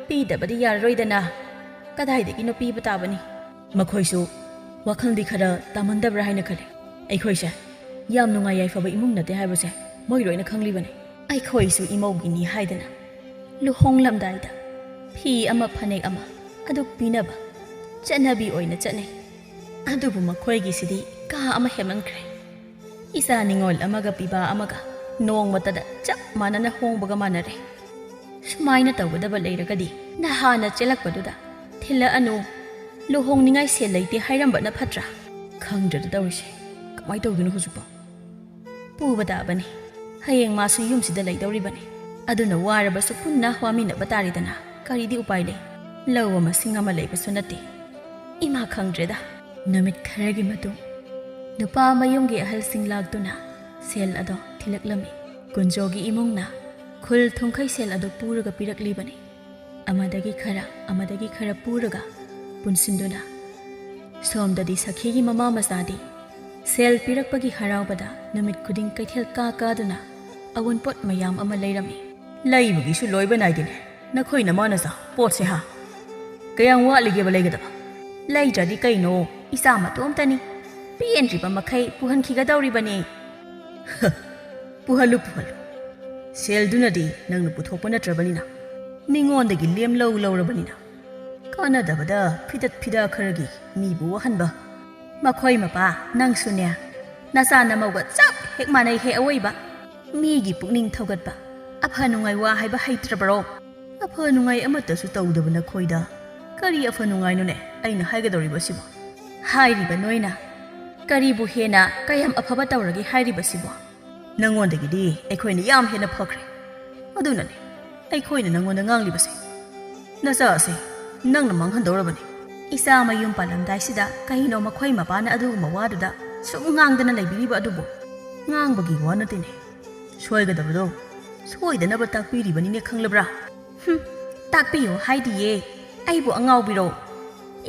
ꯄꯤꯗꯕꯗꯤ ꯌꯥꯔꯔꯣꯏꯗꯅ꯫ ꯀꯗꯥꯏꯗꯒꯤꯅꯣ ꯄꯤꯕ ꯇꯥꯕꯅꯤ꯫" "ꯃꯈꯣꯏꯁꯨ ꯋꯥꯈꯜꯗꯤ ꯈꯔ ꯇꯥꯃꯟꯗꯕ꯭ꯔꯥ ꯍꯥꯏꯅ ꯈꯜꯂꯤ꯫ ꯑꯩꯈꯣꯏꯁꯦ ꯌꯥꯝ ꯅꯨꯡꯉꯥꯏ ꯌꯥꯏꯐꯕ ꯏꯃꯨꯡ ꯅꯠꯇꯦ ꯍꯥꯏꯕꯁꯦ ꯃꯣꯏ ꯂꯣꯏꯅ ꯈꯪꯂꯤꯕꯅꯤ꯫" "ꯑꯩꯈꯣꯏꯁꯨ ꯏꯃꯧꯒꯤꯅꯤ ꯍꯥꯏꯗꯅ ꯂꯨꯍꯣꯡꯂꯝꯗꯥꯏꯗ ꯐꯤ ꯑꯃ ꯐꯅꯦꯛ ꯑꯃ ꯑꯗꯨ ꯄꯤꯅꯕ ꯆꯠꯅꯕꯤ ꯑꯣꯏꯅ ꯆꯠꯅꯩ꯫ ꯑꯗꯨꯕꯨ ꯃꯈꯣꯏꯒꯤꯁꯤꯗꯤ ꯀꯥ ꯑꯃ ꯍꯦꯟꯃꯟꯈ꯭ꯔꯦ꯫ ꯏꯆꯥ ꯅꯤꯉꯣꯜ ꯑꯃꯒ ꯄꯤꯕꯥ ꯑꯃꯒ ꯅꯣꯡꯃꯇꯗ ꯆꯞ ꯃꯥꯟꯅꯅ ꯍꯣꯡꯕꯒ ꯃꯥꯟꯅꯔꯦ꯫ ꯁꯨꯃꯥꯏꯅ ꯇꯧꯒꯗꯕ ꯂꯩꯔꯒꯗꯤ ꯅꯍꯥꯟꯅ ꯆꯦꯜꯂꯛꯄꯗꯨꯗ ꯊꯤꯜꯂꯛꯑꯅꯨ, ꯂꯨꯍꯣꯡꯅꯤꯡꯉꯥꯏ ꯁꯦꯜ ꯂꯩꯇꯦ ꯍꯥꯏꯔꯝꯕꯅ ꯐꯠꯇ꯭ꯔꯥ?" "ꯈꯪꯗ꯭ꯔꯦꯗ ꯇꯧꯔꯤꯁꯦ꯫ ꯀꯃꯥꯏꯅ ꯇꯧꯗꯣꯏꯅꯣ ꯍꯧꯖꯤꯛꯄꯣ?" "ꯄꯨꯕ ꯇꯥꯕꯅꯤ꯫ ꯍꯌꯦꯡ ꯃꯥꯁꯨ ꯌꯨꯝꯁꯤꯗ ꯂꯩꯗꯧꯔꯤꯕꯅꯤ꯫ ꯑꯗꯨꯅ ꯋꯥꯔꯕꯁꯨ ꯄꯨꯟꯅ ꯋꯥꯃꯤꯟꯅꯕ ꯇꯥꯔꯦꯗꯅ꯫ ꯀꯔꯤꯗꯤ ꯎꯄꯥꯏ ꯂꯩ? ꯂꯧ ꯑꯃ ꯁꯤꯡ ꯑꯃ ꯂꯩꯕꯁꯨ ꯅꯠꯇꯦ꯫" "ꯏꯃꯥ, ꯈꯪꯗ꯭ꯔꯦꯗ꯫" ꯅꯨꯃꯤꯠ ꯈꯔꯒꯤ ꯃꯇꯨꯡ, ꯅꯨꯄꯥ ꯃꯌꯨꯝꯒꯤ ꯑꯍꯜꯁꯤꯡ ꯂꯥꯛꯇꯨꯅ ꯁꯦꯜ ꯑꯗꯣ ꯊꯤꯜꯂꯛꯂꯝꯃꯤ꯫ ꯀꯨꯟꯖꯣꯒꯤ ꯏꯃꯨꯡꯅ ꯈꯨꯜ ꯊꯨꯡꯈꯩ ꯁꯦꯜ ꯑꯗꯨ ꯄꯨꯔꯒ ꯄꯤꯔꯛꯂꯤꯕꯅꯤ꯫ ꯑꯃꯗꯒꯤ ꯈꯔ, ꯑꯃꯗꯒꯤ ꯈꯔ ꯄꯨꯔꯒ ꯄꯨꯟꯁꯤꯟꯗꯨꯅ꯫ ꯁꯣꯝꯗꯗꯤ ꯁꯈꯤꯒꯤ ꯃꯃꯥ ꯃꯆꯥꯗꯤ ꯁꯦꯜ ꯄꯤꯔꯛꯄꯒꯤ ꯍꯔꯥꯎꯕꯗ ꯅꯨꯃꯤꯠ ꯈꯨꯗꯤꯡ ꯀꯩꯊꯦꯜ ꯀꯥ ꯀꯥꯗꯨꯅ ꯑꯋꯨꯟꯄꯣꯠ ꯃꯌꯥꯝ ꯑꯃ ꯂꯩꯔꯝꯃꯤ꯫ ꯂꯩꯕꯒꯤꯁꯨ ꯂꯣꯏꯕ ꯅꯥꯏꯗꯦꯅꯦ ꯅꯈꯣꯏ ꯅꯃꯥ ꯅꯆꯥ ꯄꯣꯠꯁꯦ ꯍꯥ? ꯀꯌꯥꯝ ꯋꯥꯠꯂꯤꯒꯦꯕ ꯂꯩꯒꯗꯕ? ꯂꯩꯗ꯭ꯔꯗꯤ ꯀꯩꯅꯣ, ꯏꯆꯥ ꯃꯇꯣꯝꯇꯅꯤ꯫ ꯄꯦꯟꯗ꯭ꯔꯤꯕ ꯃꯈꯩ ꯄꯨꯍꯟꯈꯤꯒꯗꯧꯔꯤꯕꯅꯤ꯫ ꯄꯨꯍꯜꯂꯨ, ꯄꯨꯍꯜꯂꯨ꯫ ꯁꯦꯜꯗꯨꯅꯗꯤ ꯅꯪꯅ ꯄꯨꯊꯣꯛꯄ ꯅꯠꯇ꯭ꯔꯕꯅꯤꯅ, ꯃꯤꯉꯣꯟꯗꯒꯤ ꯂꯦꯝꯂꯧ ꯂꯧꯔꯕꯅꯤꯅ, ꯀꯥꯟꯅꯗꯕꯗ ꯐꯤꯗꯠ ꯐꯤꯗꯥ ꯈꯔꯒꯤ ꯃꯤꯕꯨ ꯋꯥꯍꯟꯕ꯫ ꯃꯈꯣꯏ ꯃꯄꯥ, ꯅꯪꯁꯨꯅꯦ, ꯅꯆꯥ ꯅꯃꯧꯒ ꯆꯞ ꯍꯦꯛ ꯃꯥꯟꯅꯩ ꯍꯦ ꯑꯋꯣꯏꯕ꯫ ꯃꯤꯒꯤ ꯄꯨꯛꯅꯤꯡ ꯊꯧꯒꯠꯄ, ꯑꯐ ꯅꯨꯡꯉꯥꯏ ꯋꯥ ꯍꯥꯏꯕ ꯍꯩꯇ꯭ꯔꯕ꯭ꯔꯣ? ꯑꯐ ꯅꯨꯡꯉꯥꯏ ꯑꯃꯠꯇꯁꯨ ꯇꯧꯗꯕ ꯅꯈꯣꯏꯗ ꯀꯔꯤ ꯑꯐ ꯅꯨꯡꯉꯥꯏꯅꯣꯅꯦ ꯑꯩꯅ ꯍꯥꯏꯒꯗꯧꯔꯤꯕꯁꯤꯕꯣ? ꯍꯥꯏꯔꯤꯕ ꯅꯣꯏꯅ ꯀꯔꯤꯕꯨ ꯍꯦꯟꯅ ꯀꯌꯥꯝ ꯑꯐꯕ ꯇꯧꯔꯒꯦ ꯍꯥꯏꯔꯤꯕꯁꯤꯕꯣ? ꯅꯪꯉꯣꯟꯗꯒꯤꯗꯤ ꯑꯩꯈꯣꯏꯅ ꯌꯥꯝ ꯍꯦꯟꯅ ꯐꯈ꯭ꯔꯦ꯫ ꯑꯗꯨꯅꯅꯦ ꯑꯩꯈꯣꯏꯅ ꯅꯪꯉꯣꯟꯗ ꯉꯥꯡꯂꯤꯕꯁꯦ꯫ ꯅꯆꯥ ꯑꯁꯦ ꯅꯪꯅ ꯃꯥꯡꯍꯟꯗꯧꯔꯕꯅꯤ꯫ ꯏꯆꯥ ꯃꯌꯨꯝ ꯄꯥꯜꯂꯝꯗꯥꯏꯁꯤꯗ ꯀꯩꯅꯣ ꯃꯈꯣꯏ ꯃꯄꯥꯅ ꯑꯗꯨꯒꯨꯝꯕ ꯋꯥꯗꯨꯗ ꯁꯨꯝ ꯉꯥꯡꯗꯅ ꯂꯩꯕꯤꯔꯤꯕ ꯑꯗꯨꯕꯨ? ꯉꯥꯡꯕꯒꯤ ꯋꯥ ꯅꯠꯇꯦꯅꯦ꯫ ꯁꯣꯏꯒꯗꯕꯗꯣ ꯁꯣꯏꯗꯅꯕ ꯇꯥꯛꯄꯤꯔꯤꯕꯅꯤꯅꯦ, ꯈꯪꯂꯕ꯭ꯔꯥ? ꯍꯨꯝ, ꯇꯥꯛꯄꯤꯌꯨ ꯍꯥꯏꯗꯤꯌꯦ꯫ ꯑꯩꯕꯨ ꯑꯉꯥꯎꯕꯤꯔꯣ?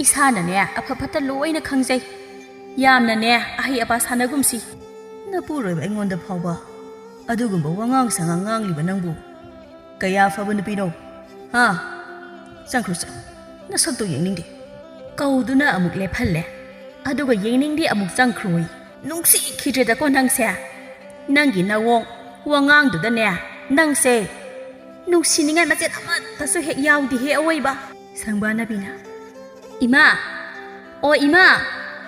ꯏꯁꯥꯅꯅꯦ ꯑꯐ ꯐꯠꯇ ꯂꯣꯏꯅ ꯈꯪꯖꯩ꯫ ꯌꯥꯝꯅꯅꯦ ꯑꯍꯩ ꯑꯄꯥ ꯁꯥꯟꯅꯒꯨꯝꯁꯤ꯫ ꯅꯄꯨꯔꯣꯏꯕ ꯑꯩꯉꯣꯟꯗ ꯐꯥꯎꯕ ꯑꯗꯨꯒꯨꯝꯕ ꯋꯥꯉꯥꯡ ꯁꯉꯥꯡ ꯉꯥꯡꯂꯤꯕ ꯅꯪꯕꯨ ꯀꯌꯥ ꯐꯕ ꯅꯨꯄꯤꯅꯣ? ꯍꯥ? ꯆꯪꯈ꯭ꯔꯣ, ꯆꯪ-, ꯅꯁꯛꯇꯣ ꯌꯦꯡꯅꯤꯡꯗꯦ꯫ ꯀꯧꯗꯨꯅ ꯑꯃꯨꯛ ꯂꯦꯞꯍꯜꯂꯦ꯫ ꯑꯗꯨꯒ ꯌꯦꯡꯅꯤꯡꯗꯦ ꯑꯃꯨꯛ ꯆꯪꯈ꯭ꯔꯣꯏ꯫ ꯅꯨꯡꯁꯤꯈꯤꯗ꯭ꯔꯦꯗꯀꯣ ꯅꯪꯁꯦ꯫ ꯅꯪꯒꯤ ꯅꯋꯣꯡ ꯋꯥꯉꯥꯡꯗꯨꯗꯅꯦ, ꯅꯪꯁꯦ ꯅꯨꯡꯁꯤꯅꯤꯡꯉꯥꯏ ꯃꯆꯦꯠ ꯑꯃꯠꯇꯁꯨ ꯍꯦꯛ ꯌꯥꯎꯗꯦꯍꯦ ꯑꯋꯣꯏꯕ꯫ ꯁꯪꯕꯥꯅꯕꯤꯅ, "ꯏꯃꯥ, ꯑꯣ ꯏꯃꯥ,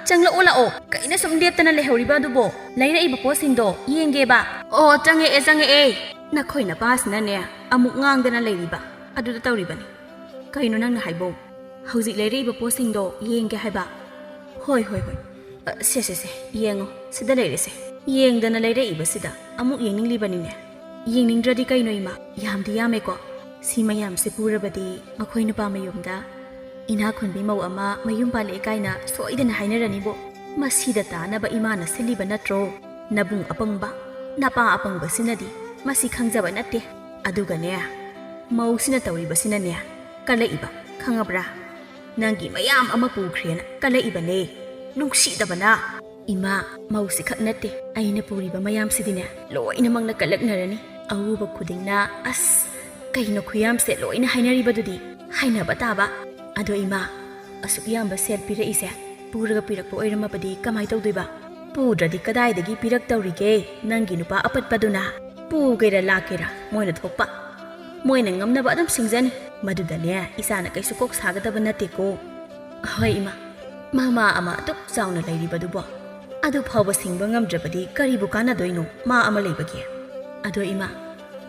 ꯆꯪꯂꯛꯑꯣ ꯂꯥꯛꯑꯣ꯫ ꯀꯩꯅꯣ ꯁꯨꯝ ꯂꯦꯞꯇꯅ ꯂꯩꯍꯧꯔꯤꯕ ꯑꯗꯨꯕꯣ? ꯂꯩꯔꯛꯏꯕ ꯄꯣꯠꯁꯤꯡꯗꯣ ꯌꯦꯡꯒꯦꯕ꯫" "ꯑꯣ, ꯆꯪꯉꯛꯑꯦ, ꯆꯪꯉꯛꯑꯦ꯫ ꯅꯈꯣꯏ ꯅꯄꯥꯁꯤꯅꯅꯦ ꯑꯃꯨꯛ ꯉꯥꯡꯗꯅ ꯂꯩꯔꯤꯕ ꯑꯗꯨꯗ ꯇꯧꯔꯤꯕꯅꯤ꯫ ꯀꯩꯅꯣ ꯅꯪꯅ ꯍꯥꯏꯕꯣ? ꯍꯧꯖꯤꯛ ꯂꯩꯔꯛꯏꯕ ꯄꯣꯠꯁꯤꯡꯗꯣ ꯌꯦꯡꯒꯦ ꯍꯥꯏꯕ?" "ꯍꯣꯏ, ꯍꯣꯏ, ꯍꯣꯏ꯫ ꯑ, ꯁꯦ, ꯁꯦ, ꯁꯦ, ꯌꯦꯡꯉꯣ, ꯁꯤꯗ ꯂꯩꯔꯦꯁꯦ꯫ ꯌꯦꯡꯗꯅ ꯂꯩꯔꯛꯏꯕꯁꯤꯗ ꯑꯃꯨꯛ ꯌꯦꯡꯅꯤꯡꯂꯤꯕꯅꯤꯅꯦ꯫ ꯌꯦꯡꯅꯤꯡꯗ꯭ꯔꯗꯤ ꯀꯩꯅꯣ ꯏꯃꯥ? ꯌꯥꯝꯗꯤ ꯌꯥꯝꯃꯦꯀꯣ꯫ ꯁꯤ ꯃꯌꯥꯝꯁꯦ ꯄꯨꯔꯕꯗꯤ ꯃꯈꯣꯏ ꯅꯨꯄꯥ ꯃꯌꯨꯝꯗ ꯏꯅꯥꯛ ꯈꯨꯟꯕꯤ ꯃꯧ ꯑꯃ ꯃꯌꯨꯝ ꯄꯥꯜꯂꯛꯑꯦ ꯀꯥꯏꯅ ꯁꯣꯏꯗꯅ ꯍꯥꯏꯅꯔꯅꯤꯕꯣ꯫ ꯃꯁꯤꯗ ꯇꯥꯅꯕ ꯏꯃꯥꯅ ꯁꯤꯜꯂꯤꯕ ꯅꯠꯇ꯭ꯔꯣ? ꯅꯕꯨꯡ ꯑꯄꯪꯕ, ꯅꯄꯥ ꯑꯄꯪꯕꯁꯤꯅꯗꯤ ꯃꯁꯤ ꯈꯪꯖꯕ ꯅꯠꯇꯦ꯫ ꯑꯗꯨꯒꯅꯦ, ꯃꯧꯁꯤꯅ ꯇꯧꯔꯤꯕꯁꯤꯅꯅꯦ, ꯀꯜꯂꯛꯏꯕ, ꯈꯪꯉꯕ꯭ꯔꯥ? ꯅꯪꯒꯤ ꯃꯌꯥꯝ ꯑꯃ ꯄꯨꯈ꯭ꯔꯦꯅ ꯀꯜꯂꯛꯏꯕꯅꯦ꯫ ꯅꯨꯡꯁꯤꯗꯕꯅ꯫ ꯏꯃꯥ, ꯃꯧꯁꯤ ꯈꯛ ꯅꯠꯇꯦ, ꯑꯩꯅ ꯄꯨꯔꯤꯕ ꯃꯌꯥꯝꯁꯤꯗꯤꯅꯦ, ꯂꯣꯏꯅꯃꯛꯅ ꯀꯜꯂꯛꯅꯔꯅꯤ꯫ ꯑꯎꯕ ꯈꯨꯗꯤꯡꯅ, "ꯑꯁ, ꯀꯩꯅꯣ ꯈꯨꯌꯥꯝꯁꯦ?" ꯂꯣꯏꯅ ꯍꯥꯏꯅꯔꯤꯕꯗꯨꯗꯤ꯫ ꯍꯥꯏꯅꯕ ꯇꯥꯕ꯫ ꯑꯗꯣ ꯏꯃꯥ, ꯑꯁꯨꯛ ꯌꯥꯝꯕ ꯁꯦꯜ ꯄꯤꯔꯛꯏꯁꯦ ꯄꯨꯔꯒ ꯄꯤꯔꯛꯄ ꯑꯣꯏꯔꯝꯃꯕꯗꯤ ꯀꯃꯥꯏ ꯇꯧꯗꯣꯏꯕ? ꯄꯨꯗ꯭ꯔꯗꯤ ꯀꯗꯥꯏꯗꯒꯤ ꯄꯤꯔꯛꯇꯧꯔꯤꯒꯦ? ꯅꯪꯒꯤ ꯅꯨꯄꯥ ꯑꯄꯠꯄꯗꯨꯅ꯫ ꯄꯨꯒꯦꯔꯥ ꯂꯥꯛꯀꯦꯔꯥ ꯃꯣꯏꯅ ꯊꯣꯛꯄ꯫ ꯃꯣꯏꯅ ꯉꯝꯅꯕ ꯑꯗꯨꯝ ꯁꯤꯡꯖꯅꯤ꯫ ꯃꯗꯨꯗꯅꯦ, ꯏꯆꯥꯅ ꯀꯩꯁꯨ ꯀꯣꯛ ꯁꯥꯒꯗꯕ ꯅꯠꯇꯦꯀꯣ꯫ ꯍꯣꯏ ꯏꯃꯥ, ꯃꯃꯥ ꯑꯃ ꯑꯗꯨꯛ ꯆꯥꯎꯅ ꯂꯩꯔꯤꯕꯗꯨꯕꯣ꯫ ꯑꯗꯨ ꯐꯥꯎꯕ ꯁꯤꯡꯕ ꯉꯝꯗ꯭ꯔꯕꯗꯤ ꯀꯔꯤꯕꯨ ꯀꯥꯟꯅꯗꯣꯏꯅꯣ ꯃꯥ ꯑꯃ ꯂꯩꯕꯒꯤ? ꯑꯗꯣ ꯏꯃꯥ,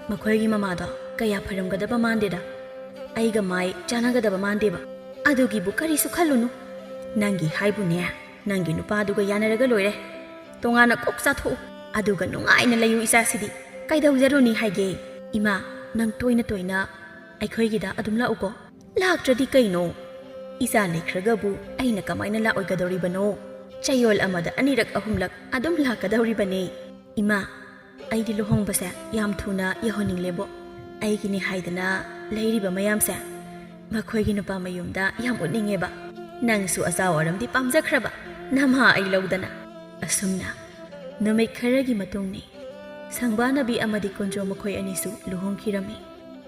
ꯃꯈꯣꯏꯒꯤ ꯃꯃꯥꯗꯣ ꯀꯌꯥ ꯐꯔꯝꯒꯗꯕ ꯃꯥꯟꯗꯦꯗ꯫ ꯑꯩꯒ ꯃꯥꯏ ꯆꯥꯟꯅꯒꯗꯕ ꯃꯥꯟꯗꯦꯕ꯫ ꯑꯗꯨꯒꯤꯕꯨ ꯀꯔꯤꯁꯨ ꯈꯜꯂꯨꯅꯨ꯫ ꯅꯪꯒꯤ ꯍꯥꯏꯕꯨꯅꯦ, ꯅꯪꯒꯤ ꯅꯨꯄꯥꯗꯨꯒ ꯌꯥꯅꯔꯒ ꯂꯣꯏꯔꯦ꯫ ꯇꯣꯉꯥꯟꯅ ꯀꯣꯛ ꯆꯥꯊꯣꯛꯎ, ꯑꯗꯨꯒ ꯅꯨꯡꯉꯥꯏꯅ ꯂꯩꯌꯨ ꯏꯆꯥꯁꯤꯗꯤ꯫ ꯀꯩꯗꯧꯖꯔꯨꯅꯤ ꯍꯥꯏꯒꯦ? ꯏꯃꯥ, ꯅꯪ ꯇꯣꯏꯅ ꯇꯣꯏꯅ ꯑꯩꯈꯣꯏꯒꯤꯗ ꯑꯗꯨꯝ ꯂꯥꯛꯎꯀꯣ꯫ ꯂꯥꯛꯇ꯭ꯔꯗꯤ ꯀꯩꯅꯣ? ꯏꯆꯥ ꯂꯩꯈ꯭ꯔꯒꯕꯨ ꯑꯩꯅ ꯀꯃꯥꯏꯅ ꯂꯥꯛꯑꯣꯏꯒꯗꯧꯔꯤꯕꯅꯣ? ꯆꯌꯣꯜ ꯑꯃꯗ ꯑꯅꯤꯔꯛ ꯑꯍꯨꯝꯂꯛ ꯑꯗꯨꯝ ꯂꯥꯛꯀꯗꯧꯔꯤꯕꯅꯦ꯫ ꯏꯃꯥ, ꯑꯩꯗꯤ ꯂꯨꯍꯣꯡꯕꯁꯦ ꯌꯥꯝ ꯊꯨꯅ ꯌꯧꯍꯟꯅꯤꯡꯂꯦꯕꯣ꯫ ꯑꯩꯒꯤꯅꯤ ꯍꯥꯏꯗꯅ ꯂꯩꯔꯤꯕ ꯃꯌꯥꯝꯁꯦ ꯃꯈꯣꯏꯒꯤ ꯅꯨꯄꯥ ꯃꯌꯨꯝꯗ ꯌꯥꯝ ꯎꯠꯅꯤꯡꯉꯦꯕ꯫ ꯅꯪꯁꯨ ꯑꯆꯥ ꯑꯔꯝꯗꯤ ꯄꯥꯝꯖꯈ꯭ꯔꯕ, ꯅꯃꯥ ꯑꯩ ꯂꯧꯗꯅ꯫ ꯑꯁꯨꯝꯅ ꯅꯨꯃꯤꯠ ꯈꯔꯒꯤ ꯃꯇꯨꯡꯅꯤ꯫ ꯁꯪꯕꯥꯅꯕꯤ ꯑꯃꯗꯤ ꯀꯨꯟꯖꯣ ꯃꯈꯣꯏ ꯑꯅꯤꯁꯨ ꯂꯨꯍꯣꯡꯈꯤꯔꯝꯃꯤ꯫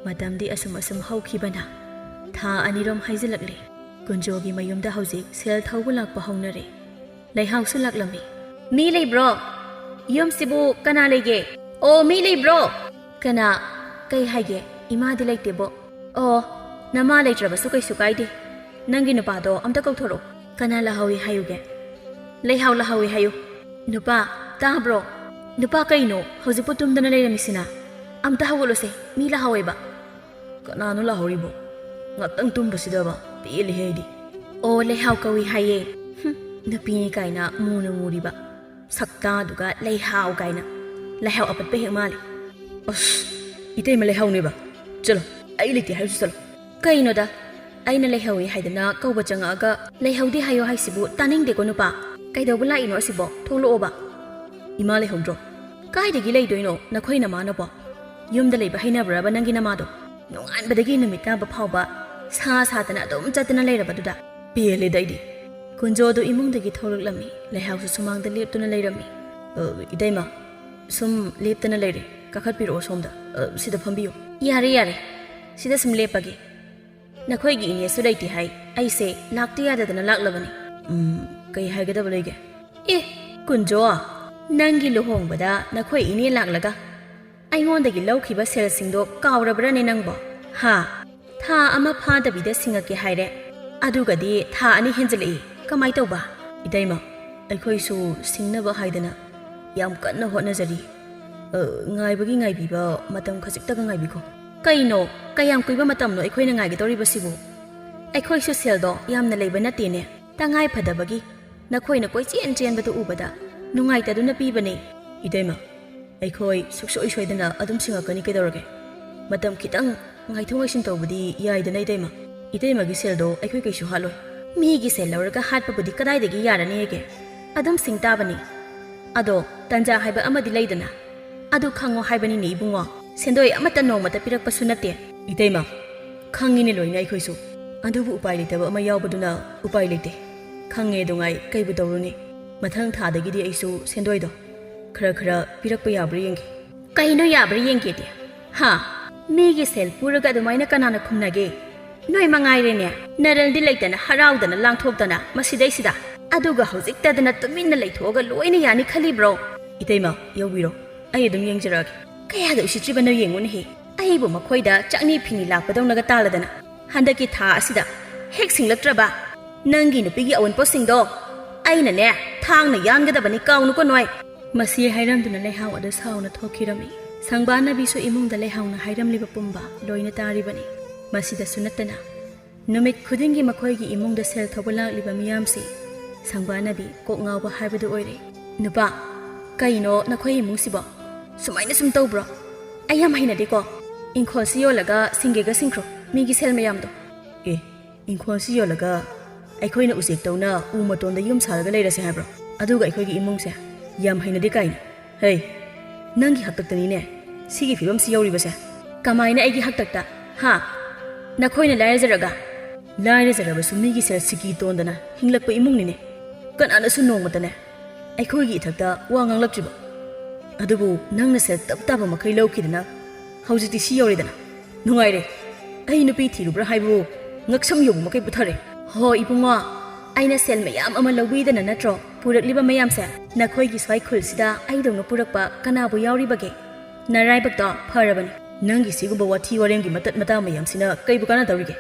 ꯃꯇꯝꯗꯤ ꯑꯁꯨꯝ ꯑꯁꯨꯝ ꯍꯧꯈꯤꯕꯅ ꯊꯥ ꯑꯅꯤꯔꯣꯝ ꯍꯥꯏꯖꯤꯜꯂꯛꯂꯦ꯫ ꯀꯨꯟꯖꯣꯒꯤ ꯃꯌꯨꯝꯗ ꯍꯧꯖꯤꯛ ꯁꯦꯜ ꯊꯧꯕ ꯂꯥꯛꯄ ꯍꯧꯅꯔꯦ꯫ ꯂꯩꯍꯥꯎꯁꯨ ꯂꯥꯛꯂꯝꯃꯤ꯫ "ꯃꯤ ꯂꯩꯕ꯭ꯔꯣ? ꯌꯨꯝꯁꯤꯕꯨ ꯀꯅꯥ ꯂꯩꯒꯦ? ꯑꯣ, ꯃꯤ ꯂꯩꯕ꯭ꯔꯣ?" "ꯀꯅꯥ? ꯀꯩ ꯍꯥꯏꯒꯦ? ꯏꯃꯥꯗꯤ ꯂꯩꯇꯦꯕꯣ꯫ ꯑꯣ, ꯅꯃꯥ ꯂꯩꯇ꯭ꯔꯕꯁꯨ ꯀꯩꯁꯨ ꯀꯥꯏꯗꯦ꯫ ꯅꯪꯒꯤ ꯅꯨꯄꯥꯗꯣ ꯑꯝꯇ ꯀꯧꯊꯣꯔꯛꯑꯣ꯫ ꯀꯅꯥ ꯂꯥꯛꯍꯧꯏ ꯍꯥꯏꯌꯨꯒꯦ?" "ꯂꯩꯍꯥꯎ ꯂꯥꯛꯍꯧꯏ ꯍꯥꯏꯌꯨ꯫" "ꯅꯨꯄꯥ, ꯇꯥꯕ꯭ꯔꯣ? ꯅꯨꯄꯥ ꯀꯩꯅꯣ ꯍꯧꯖꯤꯛꯄꯨ ꯇꯨꯝꯗꯅ ꯂꯩꯔꯝꯃꯤꯁꯤꯅ? ꯑꯝꯇ ꯍꯧꯒꯠꯂꯨꯁꯦ, ꯃꯤ ꯂꯥꯛꯍꯧꯋꯦꯕ꯫" "ꯀꯅꯥꯅꯣ ꯂꯥꯛꯍꯧꯔꯤꯕꯣ? ꯉꯥꯛꯇꯪ ꯇꯨꯝꯕꯁꯤꯗꯕ ꯄꯦꯜꯂꯦꯍꯦ ꯑꯩꯗꯤ꯫" "ꯑꯣ, ꯂꯩꯍꯥꯎ ꯀꯧꯏ ꯍꯥꯏꯌꯦ꯫" "ꯍꯨꯝ, ꯅꯨꯄꯤꯅꯤ ꯀꯥꯏꯅ ꯃꯨꯅ ꯃꯨꯔꯤꯕ꯫ ꯁꯛꯇꯥꯗꯨꯒ ꯂꯩꯍꯥꯎ ꯀꯥꯏꯅ꯫ ꯂꯩꯍꯥꯎ ꯑꯄꯠꯄ ꯍꯦꯛ ꯃꯥꯜꯂꯦ꯫" "ꯑꯁ, ꯏꯇꯩꯃ ꯂꯩꯍꯥꯎꯅꯦꯕ? ꯆꯠꯂꯣ, ꯑꯩ ꯂꯩꯇꯦ ꯍꯥꯏꯔꯁꯨ ꯆꯠꯂꯣ꯫" "ꯀꯩꯅꯣꯗ, ꯑꯩꯅ ꯂꯩꯍꯧꯏ ꯍꯥꯏꯗꯅ ꯀꯧꯕ ꯆꯪꯉꯛꯑꯒ ꯂꯩꯍꯧꯗꯦ ꯍꯥꯏꯌꯣ ꯍꯥꯏꯁꯤꯕꯨ ꯇꯥꯅꯤꯡꯗꯦꯀꯣ ꯅꯨꯄꯥ꯫ ꯀꯩꯗꯧꯕ ꯂꯥꯛꯏꯅꯣ ꯑꯁꯤꯕꯣ? ꯊꯣꯛꯂꯛꯑꯣꯕ꯫" "ꯏꯃꯥ ꯂꯩꯍꯧꯗ꯭ꯔꯣ?" "ꯀꯥꯏꯗꯒꯤ ꯂꯩꯗꯣꯏꯅꯣ ꯅꯈꯣꯏ ꯅꯃꯥꯅꯕꯣ? ꯌꯨꯝꯗ ꯂꯩꯕ ꯍꯩꯅꯕ꯭ꯔꯕ ꯅꯪꯒꯤ ꯅꯃꯥꯗꯣ? ꯅꯣꯡꯉꯥꯟꯕꯗꯒꯤ ꯅꯨꯃꯤꯠ ꯇꯥꯕ ꯐꯥꯎꯕ ꯁꯥ ꯁꯥꯗꯅ ꯑꯗꯨꯝ ꯆꯠꯇꯅ ꯂꯩꯔꯕꯗꯨꯗ?" ꯄꯦꯜꯂꯦꯗ ꯑꯩꯗꯤ꯫ ꯀꯨꯟꯖꯣꯗꯨ ꯏꯃꯨꯡꯗꯒꯤ ꯊꯣꯛꯂꯛꯂꯝꯃꯤ꯫ ꯂꯩꯍꯥꯎꯁꯨ ꯁꯨꯃꯥꯡꯗ ꯂꯦꯞꯇꯨꯅ ꯂꯩꯔꯝꯃꯤ꯫ "ꯑ, ꯏꯇꯩꯃ, ꯁꯨꯝ ꯂꯦꯞꯇꯅ ꯂꯩꯔꯦ꯫ ꯀꯥꯈꯠꯄꯤꯔꯛꯑꯣ ꯁꯣꯝꯗ꯫ ꯑ, ꯁꯤꯗ ꯐꯝꯕꯤꯌꯨ꯫" "ꯌꯥꯔꯦ, ꯌꯥꯔꯦ꯫ ꯁꯤꯗ ꯁꯨꯝ ꯂꯦꯞꯄꯒꯦ꯫ ꯅꯈꯣꯏꯒꯤ ꯏꯅꯦꯁꯨ ꯂꯩꯇꯦ ꯍꯥꯏ꯫ ꯑꯩꯁꯦ ꯂꯥꯛꯇ ꯌꯥꯗꯗꯅ ꯂꯥꯛꯂꯕꯅꯤ꯫" "ꯎꯝ, ꯀꯩ ꯍꯥꯏꯒꯗꯕ ꯂꯩꯒꯦ?" "ꯑꯦ, ꯀꯨꯟꯖꯣ, ꯅꯪꯒꯤ ꯂꯨꯍꯣꯡꯕꯗ ꯅꯈꯣꯏ ꯏꯅꯦ ꯂꯥꯛꯂꯒ ꯑꯩꯉꯣꯟꯗꯒꯤ ꯂꯧꯈꯤꯕ ꯁꯦꯜꯁꯤꯡꯗꯣ ꯀꯥꯎꯔꯕ꯭ꯔꯅꯦ ꯅꯪꯕꯣ? ꯍꯥ? ꯊꯥ ꯑꯃ ꯐꯥꯗꯕꯤꯗ ꯁꯤꯡꯉꯛꯀꯦ ꯍꯥꯏꯔꯦ꯫ ꯑꯗꯨꯒꯗꯤ ꯊꯥ ꯑꯅꯤ ꯍꯦꯟꯖꯜꯂꯛꯏ꯫ ꯀꯃꯥꯏ ꯇꯧꯕ?" "ꯏꯇꯩꯃ, ꯑꯩꯈꯣꯏꯁꯨ ꯁꯤꯡꯅꯕ ꯍꯥꯏꯗꯅ ꯌꯥꯝ ꯀꯟꯅ ꯍꯣꯠꯅꯖꯔꯤ꯫ ꯑ, ꯉꯥꯏꯕꯒꯤ ꯉꯥꯏꯕꯤꯕ ꯃꯇꯝ ꯈꯖꯤꯛꯇꯒ ꯉꯥꯏꯕꯤꯈꯣ꯫" "ꯀꯩꯅꯣ, ꯀꯌꯥꯝ ꯀꯨꯏꯕ ꯃꯇꯝꯅꯣ ꯑꯩꯈꯣꯏꯅ ꯉꯥꯏꯒꯗꯧꯔꯤꯕꯁꯤꯕꯨ? ꯑꯩꯈꯣꯏꯁꯨ ꯁꯦꯜꯗꯣ ꯌꯥꯝꯅ ꯂꯩꯕ ꯅꯠꯇꯦꯅꯦ꯫ ꯇꯉꯥꯏ ꯐꯗꯕꯒꯤ ꯅꯈꯣꯏꯅ ꯀꯣꯏꯆꯦꯟ ꯆꯦꯟꯕꯗꯨ ꯎꯕꯗ ꯅꯨꯡꯉꯥꯏꯇꯗꯨꯅ ꯄꯤꯕꯅꯦ꯫" "ꯏꯇꯩꯃ, ꯑꯩꯈꯣꯏ ꯁꯨꯛꯁꯣꯏ ꯁꯣꯏꯗꯅ ꯑꯗꯨꯝ ꯁꯤꯡꯉꯛꯀꯅꯤ ꯀꯩꯗꯧꯔꯒꯦ? ꯃꯇꯝ ꯈꯤꯇꯪ ꯉꯥꯏꯊꯣꯛ ꯉꯥꯏꯁꯤꯟ ꯇꯧꯕꯗꯤ ꯌꯥꯏꯗꯅ ꯏꯇꯩꯃ? ꯏꯇꯩꯃꯒꯤ ꯁꯦꯜꯗꯣ ꯑꯩꯈꯣꯏ ꯀꯩꯁꯨ ꯍꯥꯠꯂꯣꯏ꯫" "ꯃꯤꯒꯤ ꯁꯦꯜ ꯂꯧꯔꯒ ꯍꯥꯠꯄꯕꯨꯗꯤ ꯀꯗꯥꯏꯗꯒꯤ ꯌꯥꯔꯅꯤꯒꯦ? ꯑꯗꯨꯝ ꯁꯤꯡ ꯇꯥꯕꯅꯤ꯫ ꯑꯗꯣ ꯇꯟꯖꯥ ꯍꯥꯏꯕ ꯑꯃꯗꯤ ꯂꯩꯗꯅ꯫ ꯑꯗꯨ ꯈꯪꯉꯣ ꯍꯥꯏꯕꯅꯤꯅꯦ ꯏꯕꯨꯡꯉꯣ꯫ ꯁꯦꯟꯗꯣꯏ ꯑꯃꯠꯇ ꯅꯣꯡꯃꯇ ꯄꯤꯔꯛꯄꯁꯨ ꯅꯠꯇꯦ꯫" "ꯏꯇꯩꯃ, ꯈꯪꯉꯤꯅꯦ ꯂꯣꯏꯅ ꯑꯩꯈꯣꯏꯁꯨ꯫ ꯑꯗꯨꯕꯨ ꯎꯄꯥꯏ ꯂꯩꯇꯕ ꯑꯃ ꯌꯥꯎꯕꯗꯨꯅ ꯎꯄꯥꯏ ꯂꯩꯇꯦ꯫ ꯈꯪꯉꯦ ꯑꯗꯨꯉꯥꯏ, ꯀꯩꯕꯨ ꯇꯧꯔꯨꯅꯤ? ꯃꯊꯪ ꯊꯥꯗꯒꯤꯗꯤ ꯑꯩꯁꯨ ꯁꯦꯟꯗꯣꯏꯗꯣ ꯈꯔ ꯈꯔ ꯄꯤꯔꯛꯄ ꯌꯥꯕ꯭ꯔꯥ ꯌꯦꯡꯒꯦ꯫" "ꯀꯩꯅꯣ ꯌꯥꯕ꯭ꯔꯥ ꯌꯦꯡꯒꯦꯗꯤ? ꯍꯥ? ꯃꯤꯒꯤ ꯁꯦꯜ ꯄꯨꯔꯒ ꯑꯗꯨꯃꯥꯏꯅ ꯀꯅꯥꯅ ꯈꯨꯝꯅꯒꯦ? ꯅꯣꯏ ꯃꯉꯥꯏꯔꯦꯅꯦ, ꯅꯔꯜꯗꯤ ꯂꯩꯇꯅ ꯍꯔꯥꯎꯗꯅ ꯂꯥꯡꯊꯣꯛꯇꯅ ꯃꯁꯤꯗꯩꯁꯤꯗ꯫ ꯑꯗꯨꯒ ꯍꯧꯖꯤꯛꯇꯗꯅ ꯇꯨꯃꯤꯟꯅ ꯂꯩꯊꯣꯛꯑꯒ ꯂꯣꯏꯅ ꯌꯥꯅꯤ ꯈꯜꯂꯤꯕ꯭ꯔꯣ?" "ꯏꯇꯩꯃ, ꯌꯧꯕꯤꯔꯣ꯫ ꯑꯩ ꯑꯗꯨꯝ ꯌꯦꯡꯖꯔꯛꯑꯒꯦ꯫" "ꯀꯌꯥꯗ ꯎꯁꯤꯠꯇ꯭ꯔꯤꯕꯅꯣ ꯌꯦꯡꯉꯨꯅꯦꯍꯦ꯫ ꯑꯩꯕꯨ ꯃꯈꯣꯏꯗ ꯆꯥꯛꯅꯤ ꯐꯤꯅꯤ ꯂꯥꯛꯄꯗꯧꯅꯒ ꯇꯥꯜꯂꯗꯅ꯫ ꯍꯟꯗꯛꯀꯤ ꯊꯥ ꯑꯁꯤꯗ ꯍꯦꯛ ꯁꯤꯡꯂꯛꯇ꯭ꯔꯕ ꯅꯪꯒꯤ ꯅꯨꯄꯤꯒꯤ ꯑꯑꯣꯟꯄꯣꯠꯁꯤꯡꯗꯣ ꯑꯩꯅꯅꯦ ꯊꯥꯡꯅ ꯌꯥꯟꯒꯗꯕꯅꯤ, ꯀꯥꯎꯅꯨꯀꯣ ꯅꯣꯏ꯫" ꯃꯁꯤ ꯍꯥꯏꯔꯝꯗꯨꯅ ꯂꯩꯍꯥꯎ ꯑꯗꯨ ꯁꯥꯎꯅ ꯊꯣꯛꯈꯤꯔꯝꯃꯤ꯫ ꯁꯪꯕꯥꯅꯕꯤꯁꯨ ꯏꯃꯨꯡꯗ ꯂꯩꯍꯥꯎꯅ ꯍꯥꯏꯔꯝꯂꯤꯕ ꯄꯨꯝꯕ ꯂꯣꯏꯅ ꯇꯥꯔꯤꯕꯅꯤ꯫ ꯃꯁꯤꯗꯁꯨ ꯅꯠꯇꯅ ꯅꯨꯃꯤꯠ ꯈꯨꯗꯤꯡꯒꯤ ꯃꯈꯣꯏꯒꯤ ꯏꯃꯨꯡꯗ ꯁꯦꯜ ꯊꯧꯕ ꯂꯥꯛꯂꯤꯕ ꯃꯤꯌꯥꯝꯁꯤ ꯁꯪꯕꯥꯅꯕꯤ ꯀꯣꯛ ꯉꯥꯎꯕ ꯍꯥꯏꯕꯗꯨ ꯑꯣꯏꯔꯦ꯫ "ꯅꯨꯄꯥ, ꯀꯩꯅꯣ ꯅꯈꯣꯏ ꯏꯃꯨꯡꯁꯤꯕꯣ? ꯁꯨꯃꯥꯏꯅ ꯁꯨꯝ ꯇꯧꯕ꯭ꯔꯣ? ꯑꯩ ꯌꯥꯝ ꯍꯩꯅꯗꯦꯀꯣ꯫ ꯏꯪꯈꯣꯜꯁꯤ ꯌꯣꯜꯂꯒ ꯁꯤꯡꯒꯦꯒ ꯁꯤꯡꯈ꯭ꯔꯣ, ꯃꯤꯒꯤ ꯁꯦꯜ ꯃꯌꯥꯝꯗꯣ꯫" "ꯑꯦ, ꯏꯪꯈꯣꯜꯁꯤ ꯌꯣꯜꯂꯒ ꯑꯩꯈꯣꯏꯅ ꯎꯆꯦꯛꯇꯧꯅ ꯎ ꯃꯇꯣꯟꯗ ꯌꯨꯝ ꯁꯥꯔꯒ ꯂꯩꯔꯁꯦ ꯍꯥꯏꯕ꯭ꯔꯣ? ꯑꯗꯨꯒ ꯑꯩꯈꯣꯏꯒꯤ ꯏꯃꯨꯡꯁꯦ ꯌꯥꯝ ꯍꯩꯅꯗꯦ ꯀꯥꯏꯅ? ꯍꯩ, ꯅꯪꯒꯤ ꯍꯥꯛꯇꯛꯇꯅꯤꯅꯦ ꯁꯤꯒꯤ ꯐꯤꯕꯝꯁꯤ ꯌꯧꯔꯤꯕꯁꯦ꯫ ꯀꯃꯥꯏꯅ ꯑꯩꯒꯤ ꯍꯥꯛꯇꯛꯇ? ꯍꯥ? ꯅꯈꯣꯏꯅ ꯂꯥꯏꯔꯖꯔꯒ? ꯂꯥꯏꯔꯖꯔꯕꯁꯨ ꯃꯤꯒꯤ ꯁꯦꯜ ꯁꯤꯀꯤ ꯇꯣꯟꯗꯅ ꯍꯤꯡꯂꯛꯄ ꯏꯃꯨꯡꯅꯤꯅꯦ꯫ ꯀꯅꯥꯅꯁꯨ ꯅꯣꯡꯃꯇꯅꯦ ꯑꯩꯈꯣꯏꯒꯤ ꯏꯊꯛꯇ ꯋꯥ ꯉꯥꯡꯂꯛꯇ꯭ꯔꯤꯕ꯫ ꯑꯗꯨꯕꯨ ꯅꯪꯅ ꯁꯦꯜ ꯇꯞ ꯇꯥꯕ ꯃꯈꯩ ꯂꯧꯈꯤꯗꯅ ꯍꯧꯖꯤꯛꯇꯤ ꯁꯤ ꯌꯧꯔꯦꯗꯅ꯫ ꯅꯨꯡꯉꯥꯏꯔꯦ꯫ ꯑꯩ ꯅꯨꯄꯤ ꯊꯤꯔꯨꯕ꯭ꯔꯥ ꯍꯥꯏꯕꯕꯨ ꯉꯛꯁꯝ ꯌꯧꯕ ꯃꯈꯩ ꯄꯨꯊꯔꯦ꯫ ꯍꯣ ꯏꯕꯨꯡꯉꯣ, ꯑꯩꯅ ꯁꯦꯜ ꯃꯌꯥꯝ ꯑꯃ ꯂꯧꯕꯤꯗꯅ ꯅꯠꯇ꯭ꯔꯣ ꯄꯨꯔꯛꯂꯤꯕ ꯃꯌꯥꯝꯁꯦ? ꯅꯈꯣꯏꯒꯤ ꯁ꯭ꯋꯥꯏ ꯈꯨꯜꯁꯤꯗ ꯑꯩꯗꯧꯅ ꯄꯨꯔꯛꯄ ꯀꯅꯥꯕꯨ ꯌꯥꯎꯔꯤꯕꯒꯦ? ꯅꯔꯥꯏꯕꯛꯇꯣ ꯐꯔꯕꯅꯤ꯫ ꯅꯪꯒꯤ ꯁꯤꯒꯨꯝꯕ ꯋꯥꯊꯤ ꯋꯥꯔꯦꯝꯒꯤ ꯃꯇꯠ ꯃꯇꯥ ꯃꯌꯥꯝꯁꯤꯅ ꯀꯩꯕꯨ ꯀꯥꯟꯅꯗꯧꯔꯤꯒꯦ?